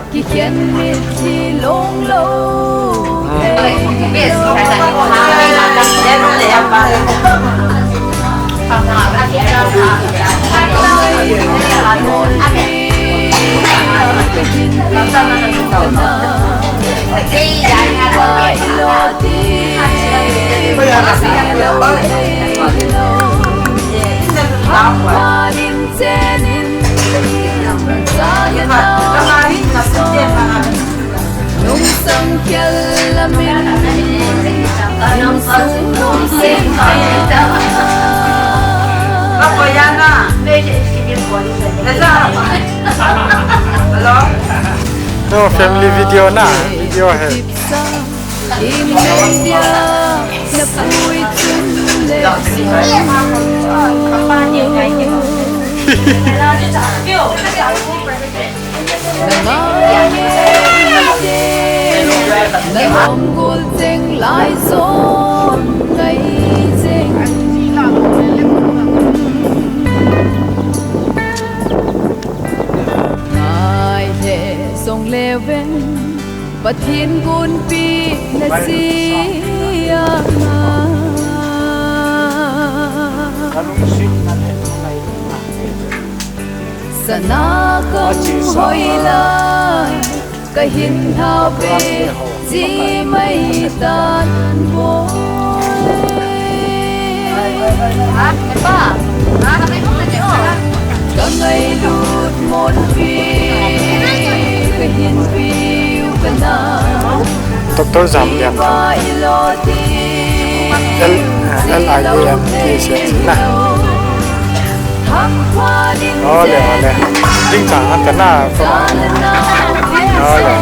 kikhen mit thi long lo. Hello? No, family video na, video hai. Ngai le song le ven, Pathen gunpi na sia ma. Sana kang hoila, kahin hau ve, chi mai tan boi. Doctor Zamlian. L, L I A N T H na. Ole, ole. Ding chang han ka na. Ole.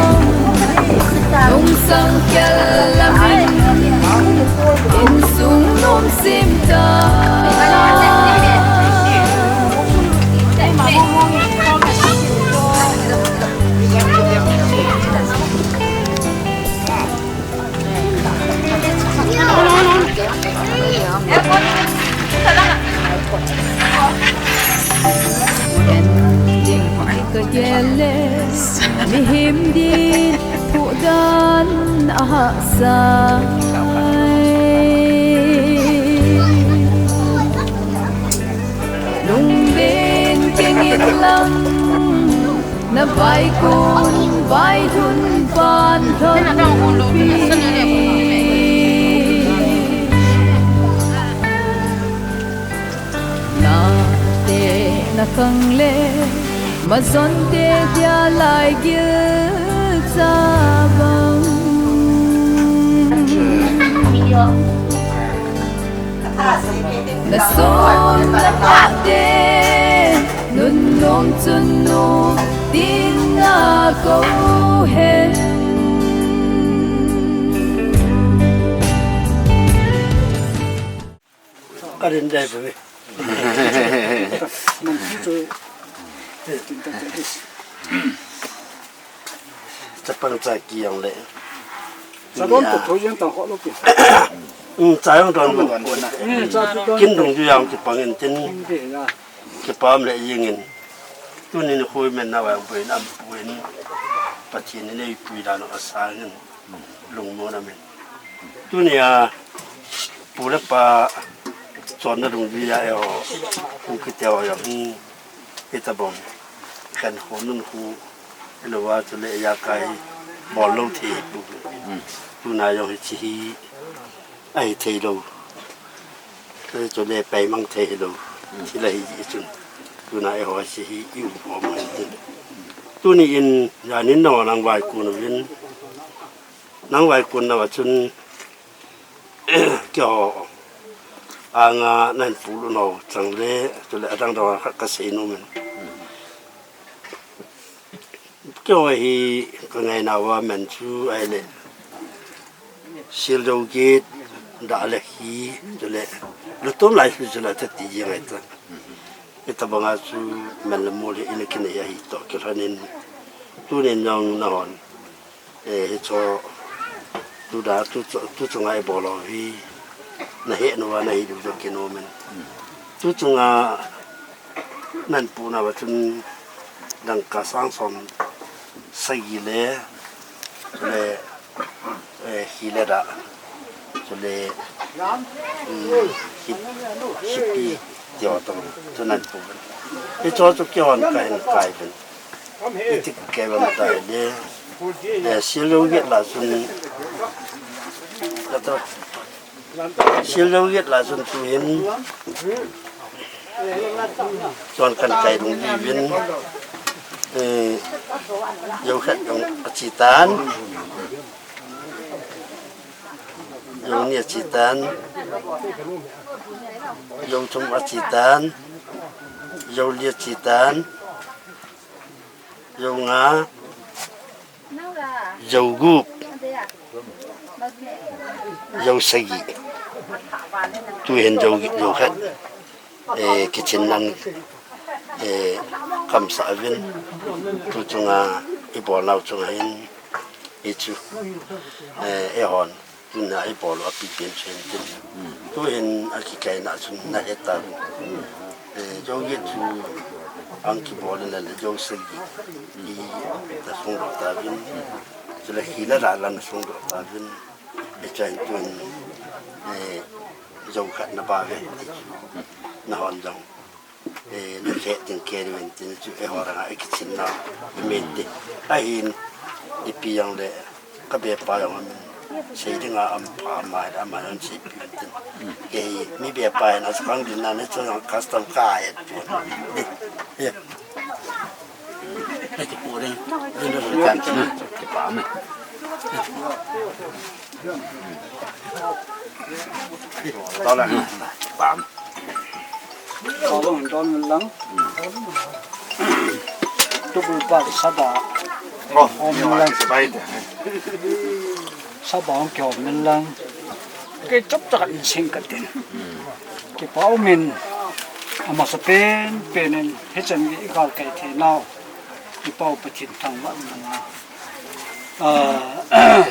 Mihem din thudan ahahsa. Lunglen kengin lang, na vaikun vailhun pan thon pi. Nate na kang le, mazon te dia lai gil cha bang. Na son na pa te, nun nom chun nu, tin na ko hen. Ka rin dai pa ve. Chapang cha ki yang le. Cha don to tho yang tang ho lo ki. Um, cha yang don lo. Kin dong ju yang ki pang in tin. Ki pam le ying in. Tuni ni khui men na wa yang pui nam pui. Pathen ni nei pui da no asang in. Lungmon amen. Tunia, pu le pa chonna dungjuia eiho, pu kiti ho jong hi, hitabang khen ho nun hu, ilouva chule ijakai bol lou thei hi pu. Tuna jong hiche hi ahi thei lou. Chule peimang thei hilou. Thil ahi jeh chun. Tuna eiho hiche hi i um khom u hin tin. Tuni in janin nangho nang vaikon uvin. Nang vaikon nauva chun keiho anga nahin puilut nau chang le, chule adang dang khat kasei nom in. Keiho hi kangaina uva man chu ahile, Sial Jougit, Dahlekhi, chule Lutom Laisui chule Thati jeng ahitan. Hitabanga chu man le mol hi ina kinei ahi toh kilhonin, tunin jong nahon, eh, hicho, tu da, tu cho, tu chunga ibol u hi, nahet nauva nahet diu jong kinom in. Tu chunga nahin puh nauva chun dangka sang som sagi le, le, eh, hi le da, chule, um, hi, hipi, ti ho toh, chu nahin puh. Hicho chu keihon kahin kai uvin. Iti kei uvem tile, eh, Sial Jougit lah chun, Sial Jougit lah chun tuhin, chon kahin kai dungjuiyin, eh, jou khat jong achetan, jou ni achetan, jou thum achetan, jou li achetan, jou nga, jou gup, jou sagi. Tuhin jou, jou khat, eh, kichin nan, eh, kamsah uvin. Tu chunga ibol nau chunga hin, hichu, eh, eihon tuna ibol u apipen chu hin tin. Tuhin akikaina chun nahet tauvin. Eh, Jougit chu ahung kibol in ahile jou sagi hi nasungdoh tauvin. Chule hi le da la nasungdoh tauvin. Hichun tuhin, eh, jou khat nabol uve ti chu. Nahon jong, eh, nakhet ding kei uvin tin chu eiho langa ikichin nau imen ti. Ahin ipi jong le kabepa jong amin sei dinga aum pha, ama le ama jong seipeh uvin tin. Kei hi mi bepa hin asukang din nan chu jong custom kahet pon. Toleng. Pam. Toleng, toleng lang. Tukul pa saba. Oh, om lang. Saba ong kihom lang. Kei chop chak in sing katin. Kipa umin. Amasapen pen in hichan gei igal kai thei nau. Kipa u Pathen thangvah in lang. Ah,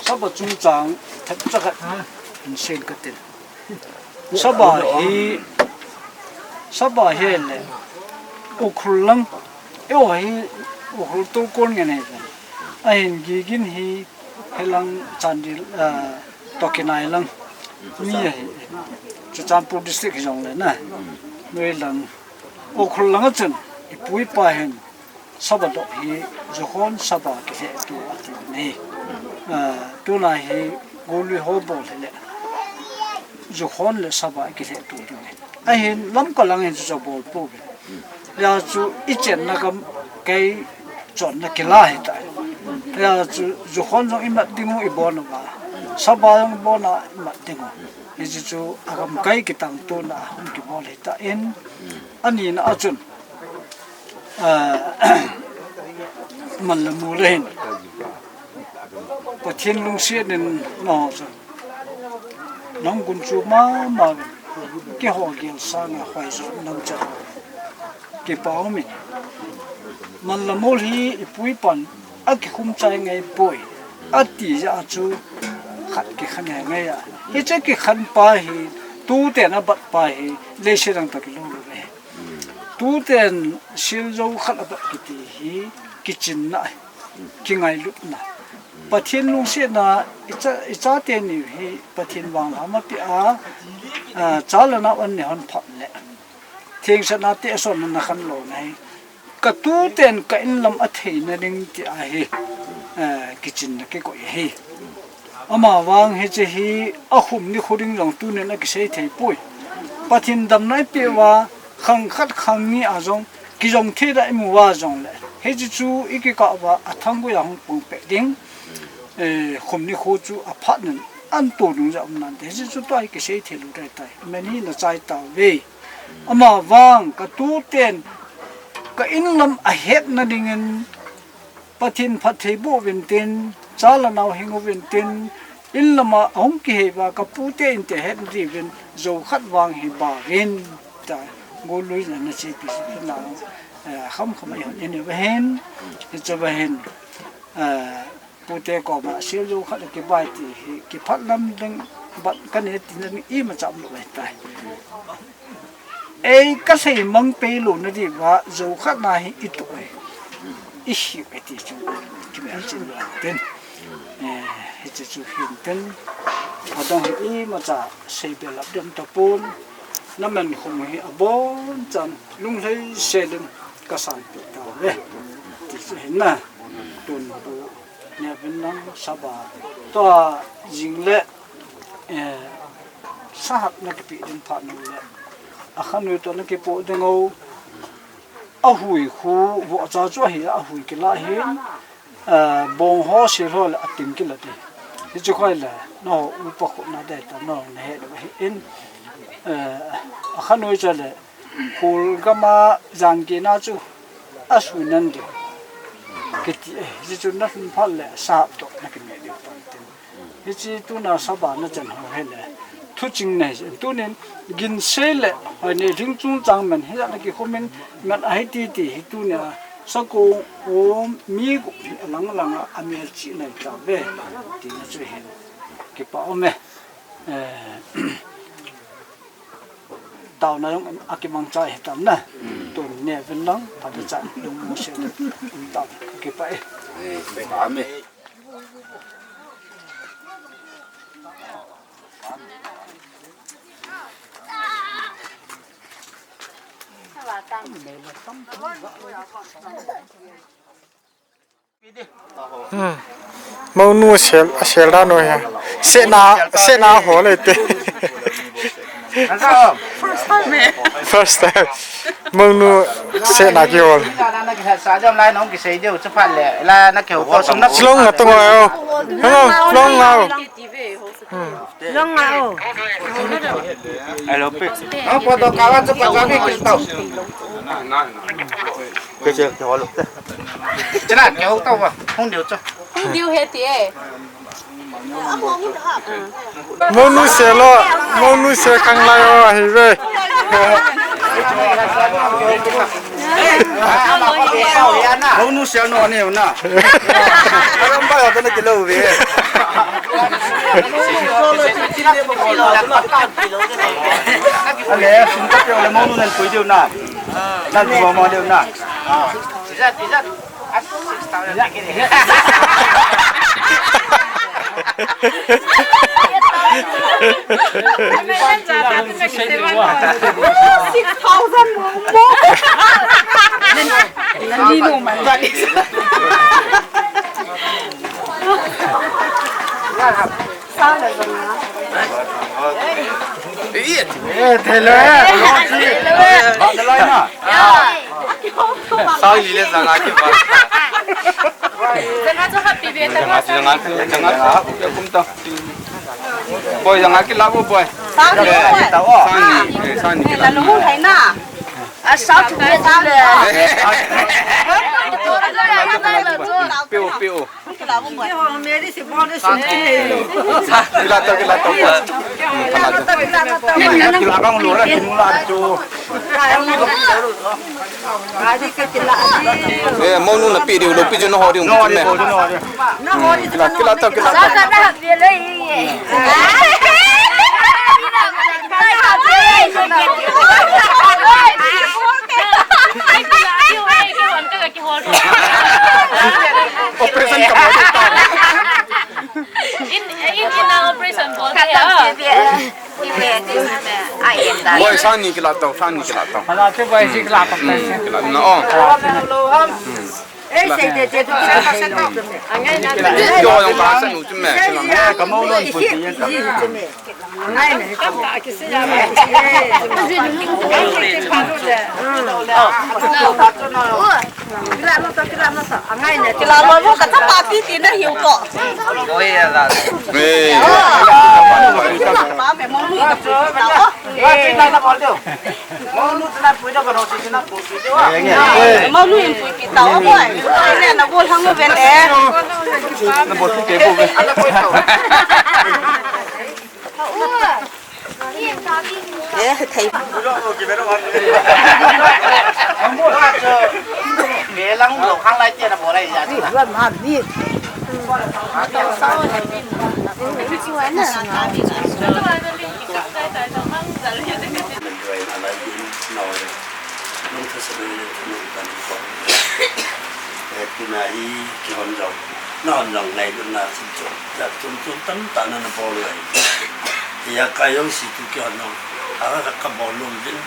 Saba chungchang themcha khat hin sing katin. Saba hi, saba hi le Ukhrul lang, eiho hi Ukhrul Tolkol ngen ahi. Ahin Gigin hi helang Chandel, ah, toh kinai lang mi ahi. Churachandpur district hi jongle na. Noi lang. Ukhrul langa chun ipu ipa hin saba doh hi Jukhon saba kilheh tu ati uve. Ah, tuna hi Golui ho bol hile Jukhon le saba kilheh tu ati uve. Ahin Lamka lang hin chu bol pouve. Hijeh chun ichenna gamkai chonna kila hita. Hijeh chun Jukhon jong imat ding u ibon uva, saba jong ibon a imat ding u. Hiche chu agamkai kitangtona hung kibol hita in, anina a chun, ah, man le mol le hin Pathen lungset in nangho chun nang gunchu mama uvin, keiho gel sanga hoijo nang chan. Kipa umin. Man le mol hi ipu ipan akikhum chai ngai poi ati jeh a chu khat kikhen ngai a. Hiche kikhen pa hi, tuten abat pa hi, leiset dang toh kilou lou ahi. Tuten sil jo khat apat kiti hi kichinna, kingailutna. Pathen lungsetna, i cha, i chate ni hi Pathen vanglam ape a, a, cha le nao an nei hon phat le. Thengsel nate asonna khan lona hi. Ka tuten ka inlam atheina ding ti ahi, eh, kichinna kikoi ahi. Amavang hiche hi akhum nikho ding jong tunin akisei thei poi. Pathen damna ipe uva khang khat khang ni a jong kijong thei da imu uva jongle, hiche chu ikikah uva athang gui a hung pang peh ding. Eh, khum nikho chu aphat nin an to ding ja um nante. Hiche chu tua ikisei thei lou dai tai. Amen hi na chai tauve. Amavang ka tuten ka inlam ahetna dingin Pathen phatthei boh uvin tin, cha le nao hing uvin tin, inlam a hung kihei uva ka pute inte hetna diuvin jo khat vang hi bauvin, ta, golui na na chepi na, eh, kham kham a ihon in uva hin, hiche uva hin, eh, pute koma sil jo khat kibai ti hi kiphat lam ding bat ka ne tina ding imacha um lou ahitai. Ei ka sei mang pei louna diuva jo khat na hi i tuh e. I hiu e ti chu kimel chin lou tin. Eh, hiche chu hin tin. Adang hi imacha sei belap dem tapon. Na man khum hi abonchan lunglhai selin ka sanpeh tauve. Ti chu hin na. Tun bu Neh uvin lang saba. Tua jing le, eh, sahap na kipe ding phat nung le. Akhanoi toh na kipoh ding o. Ahui khu, vohcha chu ahi, ahui kilah hin, eh, bong ho sil ho le ating kilah ding. Hichu khoi le, nangho upa khu na dei ta, nangho na he ding ahi in, eh, akhanoi chu le, Khul gam a jan gei na chu asui nan ding. Kiti, eh, hichu na lhun phat le sahap toh na kineh ding pan tin. Hiche tuna saba na chan ho hi le. Thuching na hi, tunin ginsei le, hoi ne lhing chungchang man hi na kikhum in, man ahi titi hi tunia, sakong um mi gup hi alang lang a, amelchih na hi tauve. Tina chu hin. Kipah um e. Eh, Taona jong akimangcha hitam na. Tun neh uvin lang, phatechan lungmong sel in um tau, kipah e. Eh, kipah e. Hmm. Mounu sel, sel da no ya. Sena, sena ho le te. First time. Mounu sena kihol. Sa jom lai nong kisei deu chu phat le. La na keu ko sum na. Long na tong o. Hello, long na. Hmm. Long a o. Ai lo pi. Ang po to kawan sa pagkami, Kristo. Kaya siya, kaya walo. Sila, kaya ho tao ba? Hung diu cho. Hung diu he ti e. Mounu sel o, mounu sel khang lai o, ahi ve. Mounu sel no, ani na. Aram ba, ato na kilo ve. Ale, sum ta pe ole mounu nan koi diu na. Nan koi mo diu na. Six thousand mo. Nani no man. Sa le zong a. Eh, thelo eh. Ba na lai na. Sa li le zanga ki ba. Zanga chu happy birthday. Zanga chu, zanga chu, zanga chu, kum ta. Boy, zanga ki la bo, boy. Sa ni, eh, sa ni ki la. La lo mu hai na. A sa tu le sa le. Pio, pio. Kila tau, kila tau. Kila bang lo la, kinu la tu. Eh, mounu na pe diu, lo pe diu na ho diu. Kila, kila tau, kila tau. Sa ka na hak dia lei. Sa ka na hak dia lei. Sa ka na hak dia lei. Operation ka bol ta. In, in, in operation bol ta. Boy, sang ni kila tau, sang ni kila tau. Hala chu boy, si kila tau. Hmm, kila na, oh. Kila. Yo, yung klase nu, chime, kila. Kila lo mo ka tapa pi ti na hiu ko. Oi, ya la. Hey. Pa me mo ni ka pu ta o. Mau nu in pui pi ta o boy. Oi, ne na bol hang o ben e. Na bol tu ke bo be. Eh, thei. Ke lang lo khang lai che na bol lai ya. Nung thasa nung nung kan ko. Eh, tuna hi kihon jong, nahon jong ngailutna chun chun, jat chun chun tamtah na nabol u ahi. Hiya ka jong si tu kihon jong, a ka, kabol u vin.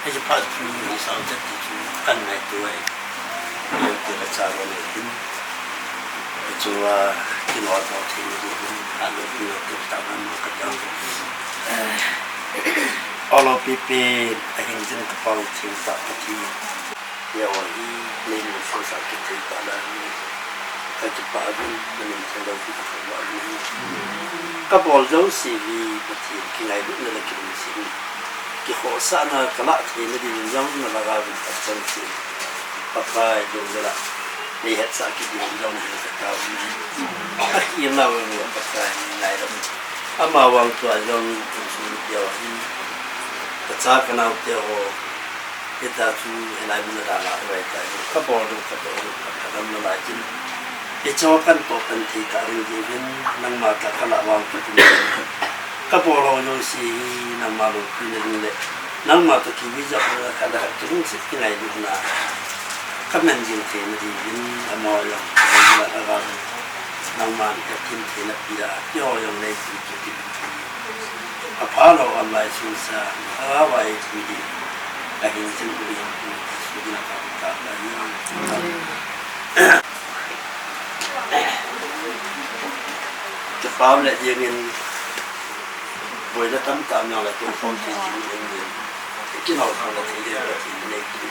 Hiche phat chu hi sao jat ti chu kan ngaito u ahi. Hiya ti kacha u ahi. Hichu a, kino to thei ni vin. A lo kino to ta na ma ka jong. Olo pipi, a hing jin ka pau thei ta ka ti. Hiya hi, nei mun sang sa kithei pa la ni. Ka kipah uvin, na min thei lou ti ka thei lou ni. Ka bol jouse hi, Pathen kingailutna le kilungsetna. Kikhohsahna ka lah theina dingin jong na lah a uvin ka chan ti. Pakai dong la. Nei hetsah kit dingin jong na hetsah ka uvin. Ka kila uvin Pakai nei ngailou. Ama vang tua jong, insung ni tia hi. Ka cha ka nao te ho. Hita chu hilai mun a dang a hoi ta hi. Ka bol ding ka bol ding ka dam na lai chin. Hiche ho kan toh kan thei ta ding jeh in nangma tah ka lah vang ka tum. Ka bol ho jouse hi nangma lungpina ding le nangma toh kivi jep na ka lah kilungset kingailutna. Ka man jing theina ding in amaho jong ka dam na ka vang nangman ka kin theina pi a. Keiho jong nei kin kin. Apha lou, amai sung sa, a vai thui di, a hin chin hui, su na ka ta ka ni. Kipah le jeng in, boina tamtah na la tu phong ti ti ni ni. Kino phong la ti ni la ti ni ki.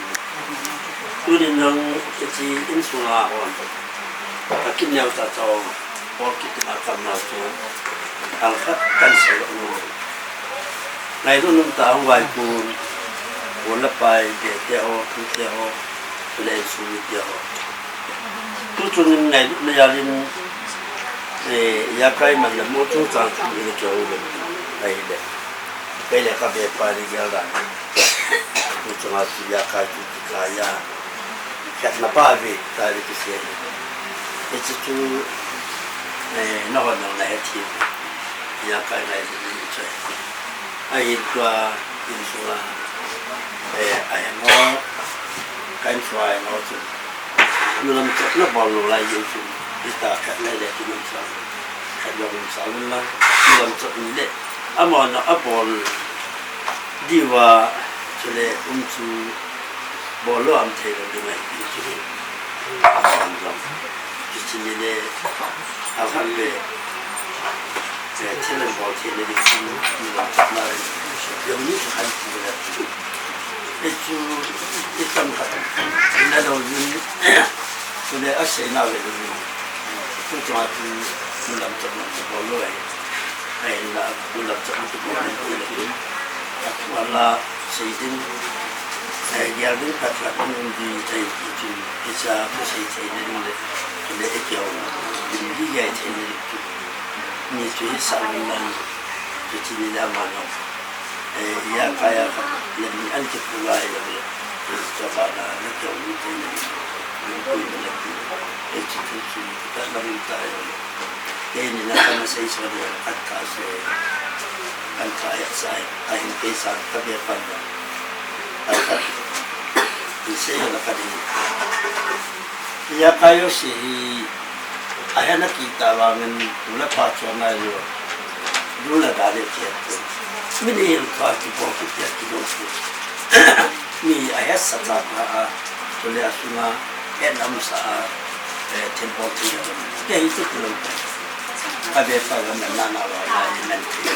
Tunin jong hiche insung a hon. Ka kin neo ta chong. Bol kit na kam na chu, alkhat kan sei lou nu. Ngailutna um ta hung vaipun, u le pai, gei te ho, tu te ho, tu le insung mi te ho. Tu chun ngailutna jal in, eh, ijakai man le mo chungchang chu in keu le, ahile. Kei le ka be pa ni gel dan. Tu chunga chu ijakai chu kikai a. Khetna pa ve, ta ve kisei. Hiche chu, eh, nahon nang na he thei. Ijakai ngai chu ni chu. Ahin tua insunga, eh, ahin ho, ka insung a ahin ho chu. Nulam chot na bol lou lai jeng chu. Hita khat ngai le chu nulam chot. Khat jong um sa un lang. Nulam chot ni le. Amahon abol diuva chule um chu bol lou am thei lou ding ahi ti chu hi. Amahon jong. Hiche ni le, alham le, eh, thil an bol thei le ding chu ni lou chat na le. Jong ni chu han ti le. Hichu, hitam khat. Na lou ni. Chule asei na le ni. Chu chunga chu nulam chot na chu bol lou ahi. Ahinla, nulam chot na chu bol lou ahi. Athu ala sei din. Ai, gel ding khat khat um di thei ti chu, hicha ka sei thei le le, le e keu, din di gel thei le le chu. Ni chu hi sa ni man, chu chi ni la ma no. Eh, ijakai a khat, le ni an kipu lai le le. Chu ba na, le keu ni thei le le. Ni pui le le. Eh, chu chu chu, ka na ri ta le le. Keini na kana sei so de, kan ka sei, kan ka ya sai, ahin kei sa ka be pan da. Kan ka. Sei la ka ding. Iya kayo si hi, ahe na kita vangin, tu le pa chu na yo. Du la da le ke tu. Mi ni yung ka ki bol ki pia ki dong tu. Mi ahe sa ta ka a, tu le a su na, he nam sa a, eh, thil bol ki ya. Ke hi tu tu lo. Ka be pa ga na na na wa na ni men ki.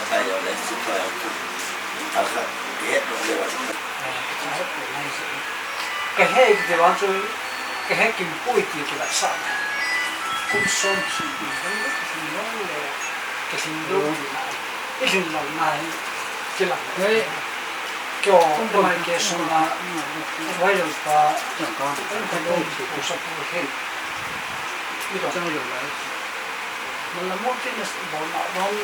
Kayo le si pa ya tu. Ka ka, he tu le wa. Ka he kiti vang chu, ka he kim pui ti kila sa. Kum som khi, ka hing lou le, ka hing lou ti na, i hing lou na hi, kila. Kyo, kum mai ke sung na, vai lou pa, ka lou ti ko sa pu he. Mi dong. Chang lou lai. Malam mo ti na sa bo na, bo ni,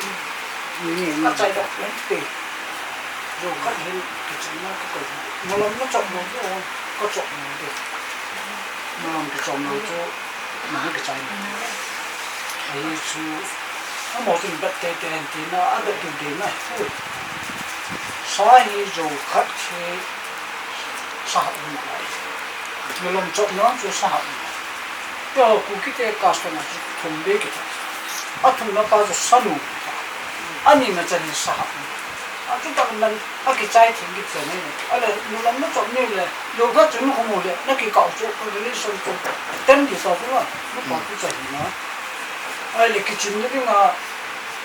ni, ni. Ka chai da, ni ti. Zo khat hin kichen na ka koi. Malam na chom lo chu, ka chom lo de. Malam kichom lo chu, na kichai na. Ahi chu, amo tin bat te te hen ti na, a bat tu de na. Sa hi zo khat hi sa ha um lai. Malam chom lo chu sa ha um. Yo, Kuki te custom a chu thum be kita. A thum na pa chu sa nu. A ni na chan hi sa ha um. A chu tak nan, a kichai thing ki chan ni. A le, malam na chom ni le, lo ka chu nu ko mu le, na ki kau chu, ka relation chu, ten di sa chu la, nu pa chu chai na. A le, kichen ni ding a,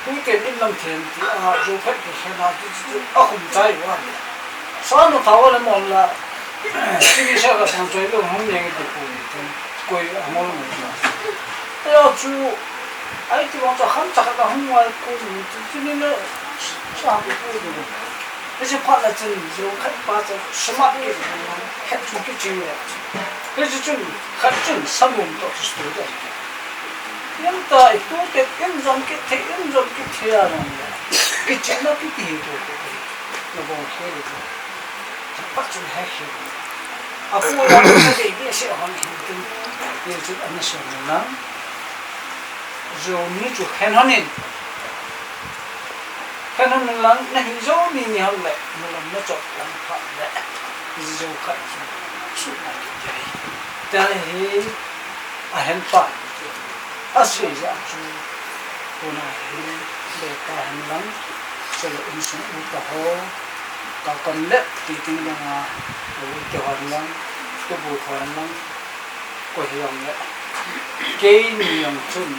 tu te min lam then ti, a, zo phet ki khen a, ti, ti, ti, a khum chai wa. Sa nu thaw le mon la, ti ni sa ka san chai lo, hum yang ti pu ni, ti, koi a mo mo la. Yo chu, ai ti wa cha kham cha ka hum wa ku ni, ti, ti ni le, sa ku ku ni. Hiche phat la chun, zo khat pa chu smart kit, het chu kiching le. Hiche chun, khat chun, samum toh chu stu de. Yam ta, i tu te, in jom kit thei, in jom kit thei a nang le. Kiching na kiti hi tu te. Na bong he le tu. Chapa chun he he. A pu la, na de, de se hon he tu. Ye chu ana se na. Zo ni chu hen hon in. Kha na nung lang, na hi zo ni ni hon le, na lam na chop lang pha le, zo khat chu, chu na ki jai. Ta hi, a hen pa, a sei ja chu, ko na hi, le pa hen lang, so le in sung u ta ho, ka kam le, ti ting lang a, u te hon lang, tu bu hon lang, Ko hi jong le. Keini jong chun.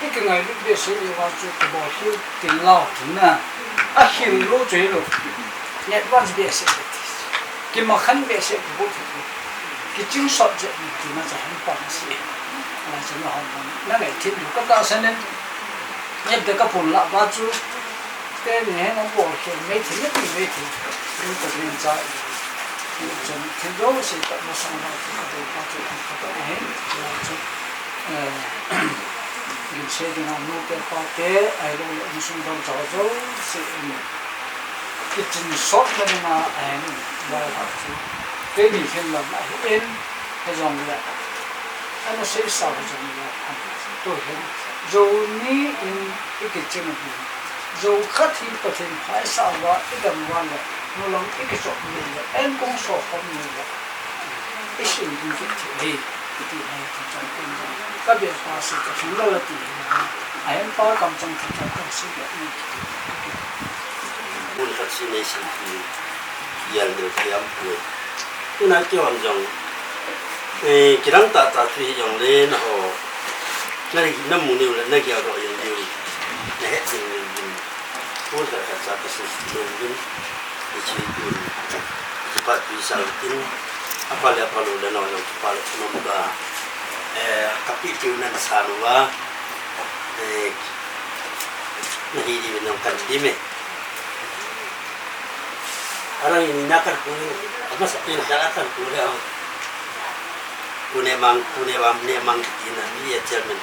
I kingailut behseh le vang chu kibol hih tin lau tin na. A hil lou chu hilou. Advance behseh le ti. Kimakhan behseh kibol hih. Kiching sot jeh ni tina cha hen pa na si. Ala chu na hom na ngai thim ka ta sanen. Nge de ka phun la ba chu. Te ni hen a bol khe mai thei, mai thei, mai thei. Ni ta rin cha. Ni chan thil do se ta ma sang ba ta de pa chu ka ta he. Ni chu. Eh, gin se ding a nu te pa te, ai lo le insung dang cha jo se ni. Kiching sot na ding a, ai ni, ba ha chu. Te ni hen lam a hi en, he jong le. Ana sei sa he jong le. Tu hen. Zo ni in i kiching a hin. Zo khat hi Pathen phaisah uva i dam uva le, nullam i kichop ni le, en kong so khom ni le, i sim ding kit thei hi, i ti hi thachang pen jong. Ka bia pa si ka thim la la ti hi, a hem pa kam chang thachang kan si le ni. Mun khat si nei sim ti, yal deu ti am pui. Tuna kihon jong, eh, kidang tah tah chu hi jong le na ho, na, na mu neu le, na gel doh jeng diu, na het jeng jeng diu. Pon khat khat cha ka su su jeng diu, i chi diu, kipa tui sal tin, apa le apa lu le no jong kipa le nom ga, eh, ka pi tiu nan sa nu va, eh, na hi diu nang kan ti me. Arang ini na kan ku, ama sa pin sa kan ku le. Ku ne mang, ku ne wam, ne mang kiti na, ni ye chairman.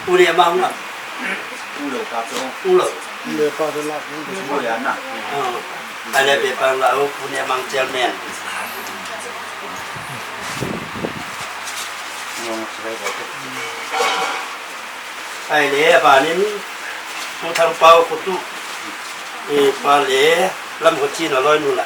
Ku ne mang na. Ku lo pa to. Ku lo. Ku le pa to la. Ku ya na. Ah. Ale be pang la, oh, ku ne mang chairman. Ngong sa ko. Ahile, abanin, Pu Thangpao kho tu, eh, pa le, Lamkhochi na loinu la.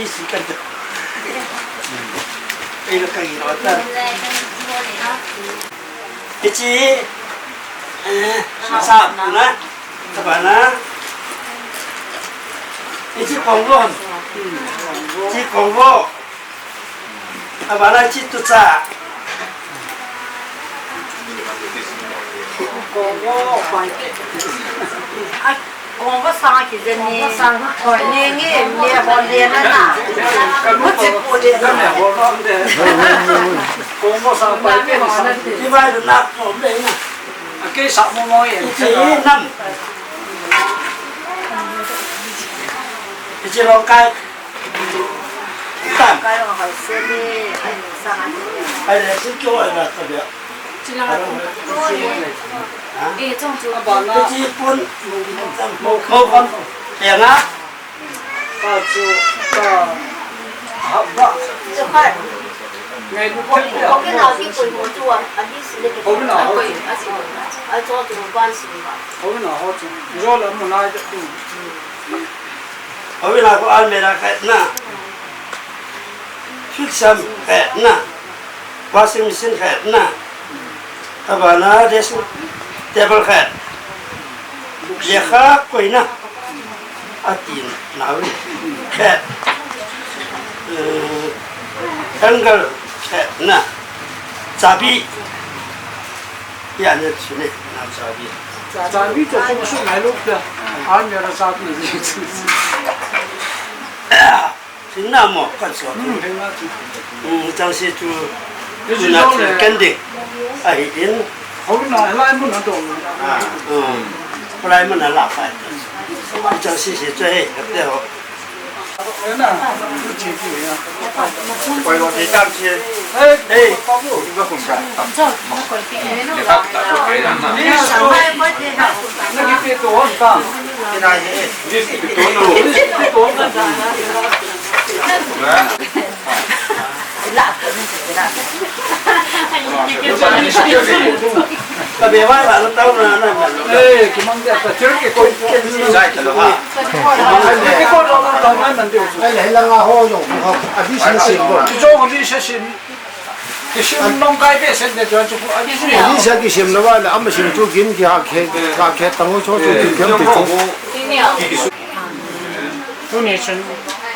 di si kan ta. Ei lo ka i lo ta. Hichi, eh, sa na, ta ba na. Hichi kong lo. Hichi kong lo. Abana chi tu cha. Kongvo pai. A, kongvo sang ki jen ni. Kongvo sang. Ni ngi, ni ho le na na. Mu chi pu le na. Kongvo sang pai ke ni sang. Ni bai na ko be na. A ke sa mo mo ye. Chi nam. Chi lo kai. Tam. Ai le, sin kyo ai na ta bia. Chila. Ha? Eh, chong chu. Abana. Ti pun. Mo, mo, mo, mo. Pia nga. Ka chu, ka. Ha, ba. Chu khai. Ngai lu ko. Ko ke na ki pun mo chu a, a di si le ke. Ko na ho. Ai chu chu ban si ba. Ko na ho chu. Jo la mo na ja tu. Houin a khu almirah khat na, fridge sam khat na, washing machine khat na, abana dressing table khat, lekha koina, atin na uvin khat. Tanggal, eh, na, chabi. Ya, na, sini, na, chabi. Chabi to, kung saan ngayon ka? Ano yung chabi? Sina mo, kan so. Hmm, hena tu. Hmm, chang si tu. Yu tu na tu le. Kan ding. Ahi in. Hou na, lai mun na dong. Ah, hmm. Lai mun na la pa. Chang si si tu he, kate ho. Hena, tu chi tu ya. Koi lo ti chang si. Hey, hey. Ni sa. Kisem lou va le, ama sim chu gin kihakhe, kihakhe tang u chu chu kithem ti chu. Tuni chun,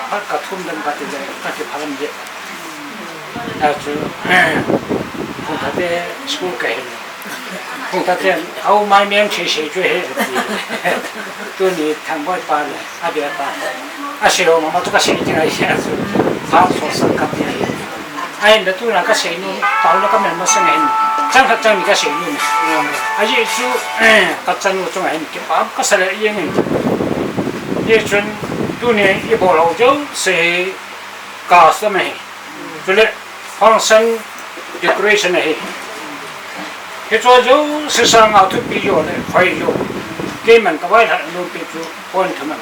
phat ka thum dan ka ti le, ka kiphalam je. A chu, kung thate school ka hin. Kung thate, au mai meng che che chu he. Tuni Thangboi pa le. A bia pa. A sei ho mama tu ka sei ti ngai sia chu. Phat so san ka ti ai. Ai na tu na ka sei nu, tau na ka men ma sang hin. Chang khat chang ni ka sei nu. A ji chu, eh, ka chan nu chung hin kipah ka sa le yeng hin. Ye chun tuni i bol ho jo sei ka sa me hi. Chule function decoration ahi. Hichu jouse sanga thupi jo le phai jo. Keiman ka vailhah nompi chu pon thaman.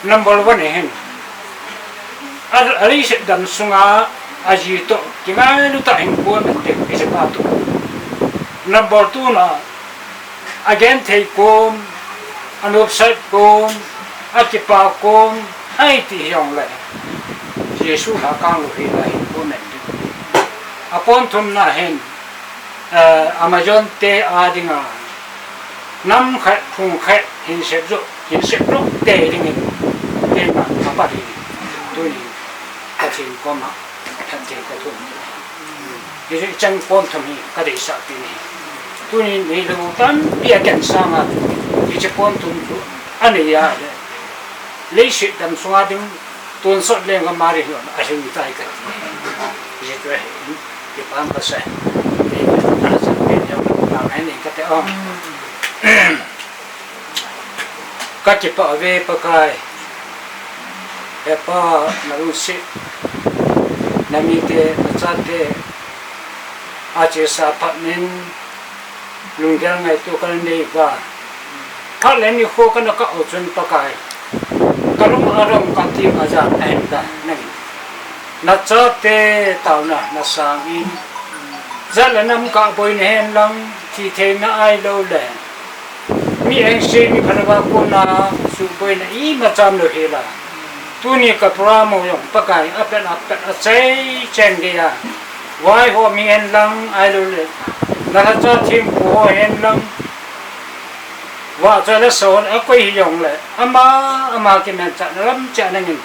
Number one ahin. A, a leiset dam sunga aji toh kingailu tah hinkho aman ding, hiche pa toh. Number two na, agenthei kom, anopsat kom, akipa kom, ahi ti hijongle, Jesu lhakang lou hila hinkho aman ding. Apon thumna hin, eh, Amazon te a dinga, nam khat, phung khat, hin sep jo, hin sep jo te dingin, keiman aphat in, tuni, Pathen koma, phatthei ka thum. Hiche chang pon thum hi ka deisah pi ni. Tuni neilou tampi a ken sanga, hiche pon thum chu anei a le. Leiset dam sunga ding tonsot leng ka mari hi ahing tai ka ti. Hiche chu ahi, kipah ka sa. Ka sa pen jong ka ngai nei ka te ong. Ka kipah ve Pakai. He Pa, na lungset, na mite, na chate, achesa phat in, lunggel ngaito ka nei uva. Phat le nikho ka na kah u chun Pakai, ka lung aram ka ti ma ja ahin da nang. Na chate taona na sang in, jat le nam ka boi na hen lang, thi theina ahilou le mi engse mi phalou a kona suhboina imacha um lou hela. Tuni ka program u jong Pakai apet apet achai chen geiya. Vaihom hi hen lang ahilou le, na lhacha thempu ho hen lang. Vahchoi le son akoi hijongle, ama, ama kimanchahna lam cheh nangin.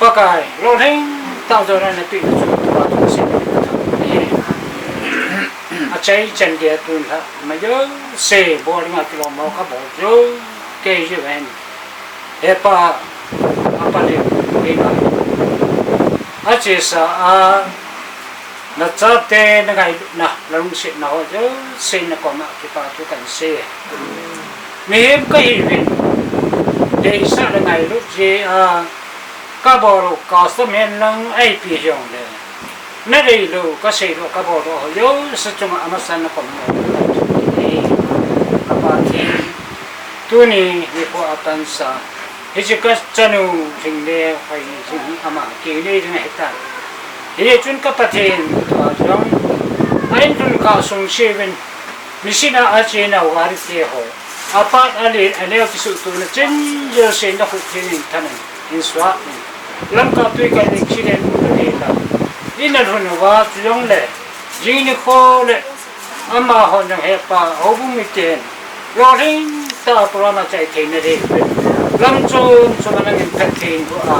Pakai, lolhing tah jona na peh chu, tua chu ka sei ka thangvah e. Achai chan dia tun lha, ma jouse bol dinga kilom mo ka bol jouse kei ji ven. He Pa, apa le, kei ba. Achesa a, na chate na ngailutna, na lungsetna ho jouse na koma kipa thu kan sei. Mihem ka hiuvin, deisah le ngailut jeh a, ka bol u custom hen lang a ipi hijongle, na deilou, ka seilou, ka bol u ho jouse chunga amasan na kom mo ka thu kit e. Ka Pathen, tuni nikho a pansa, hiche ka chanu Lhinglel Hoilhing hi ama kei nei ding ahitai. Hichun ka Pathen, tua jong a inlhun kah sung seuvin, nisin a achena u gari te ho, apat ale, ale kisuhtona chen jouse na khut theng in thanin, in suah in. Lamkah twi kah in accident um lou hela, in alhun uva chujongle, jing nikho le, amaho jong He Pa, houbung miten lolhing tah a program a chai theina diuvin, lam chom chom a nangin phatthei in boh a,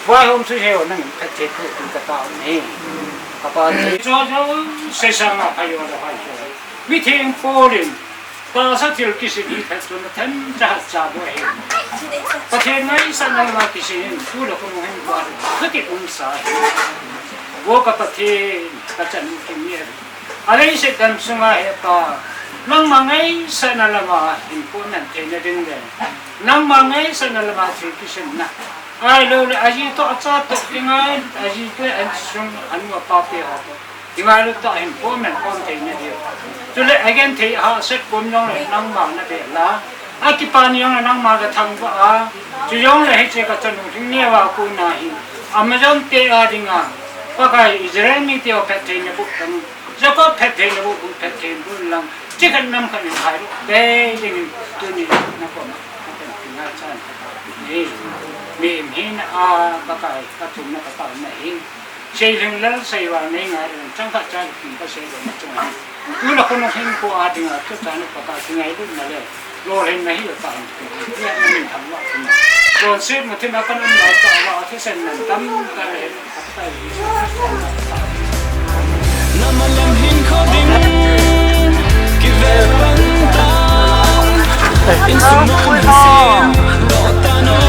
Vaihom chu heo nang phet thei phu tu ka ta ni. Ka pa thei. Cho cho, se sa nga pha yo la pha yo. Mi theng Paul in, pa sa thil kisin hi phet chu na them cha cha bo he. Pathen ngaisahna lama kisin, tu la ko hin kwa. Ka ti um sa he. Wo ka Pathen, ka chan ki ni. A leiset dam sunga he Pa, nangma ngaisahna lama hin puamen theina ding le, nangma ngaisahna lama thil kisinna. Ahilouleh, aji toh, acha toh, i ngai, aji toh, a insung, anu apa te ho toh. I ngailut tah a hin puamen khom theina ding. Chule, agenthei hahsat pum jong le, nangma na be la. Akipa ni jong le nangma ka thangvah a, chu jong le hiche ka chanu ding neo a kona hi, Amazon te a dinga, Pakai Israel mite ho phattheina boh tang, Jacob phattheina boh, boh phattheina boh lang, chi khat nam khat in hai lo, te ding in tuni na koma, na kan pi na chan ka ta ni, mi im hi na a, Pakai, ka thum na ka ta na hi. Seiling lal seiva nei ngai leng chang khat cha kin ka sei lou na chang. Tu la khonung hin ko a dinga tu cha na Pakai kingailut na le. Lolhin na hi ta. Ni a min tham wa tu na. Kon se ma thim a kan um na ta wa a thisen nan tam ta le. Namalam hin kho ding kivel pan tan. Insung nom hin sem doh tan o.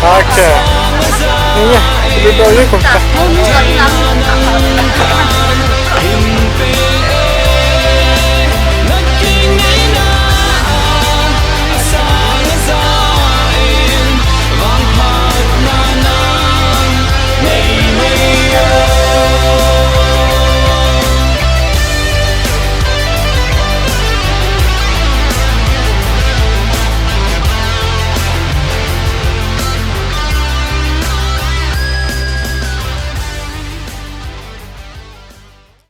Acha. Iya, dito yung kumpa.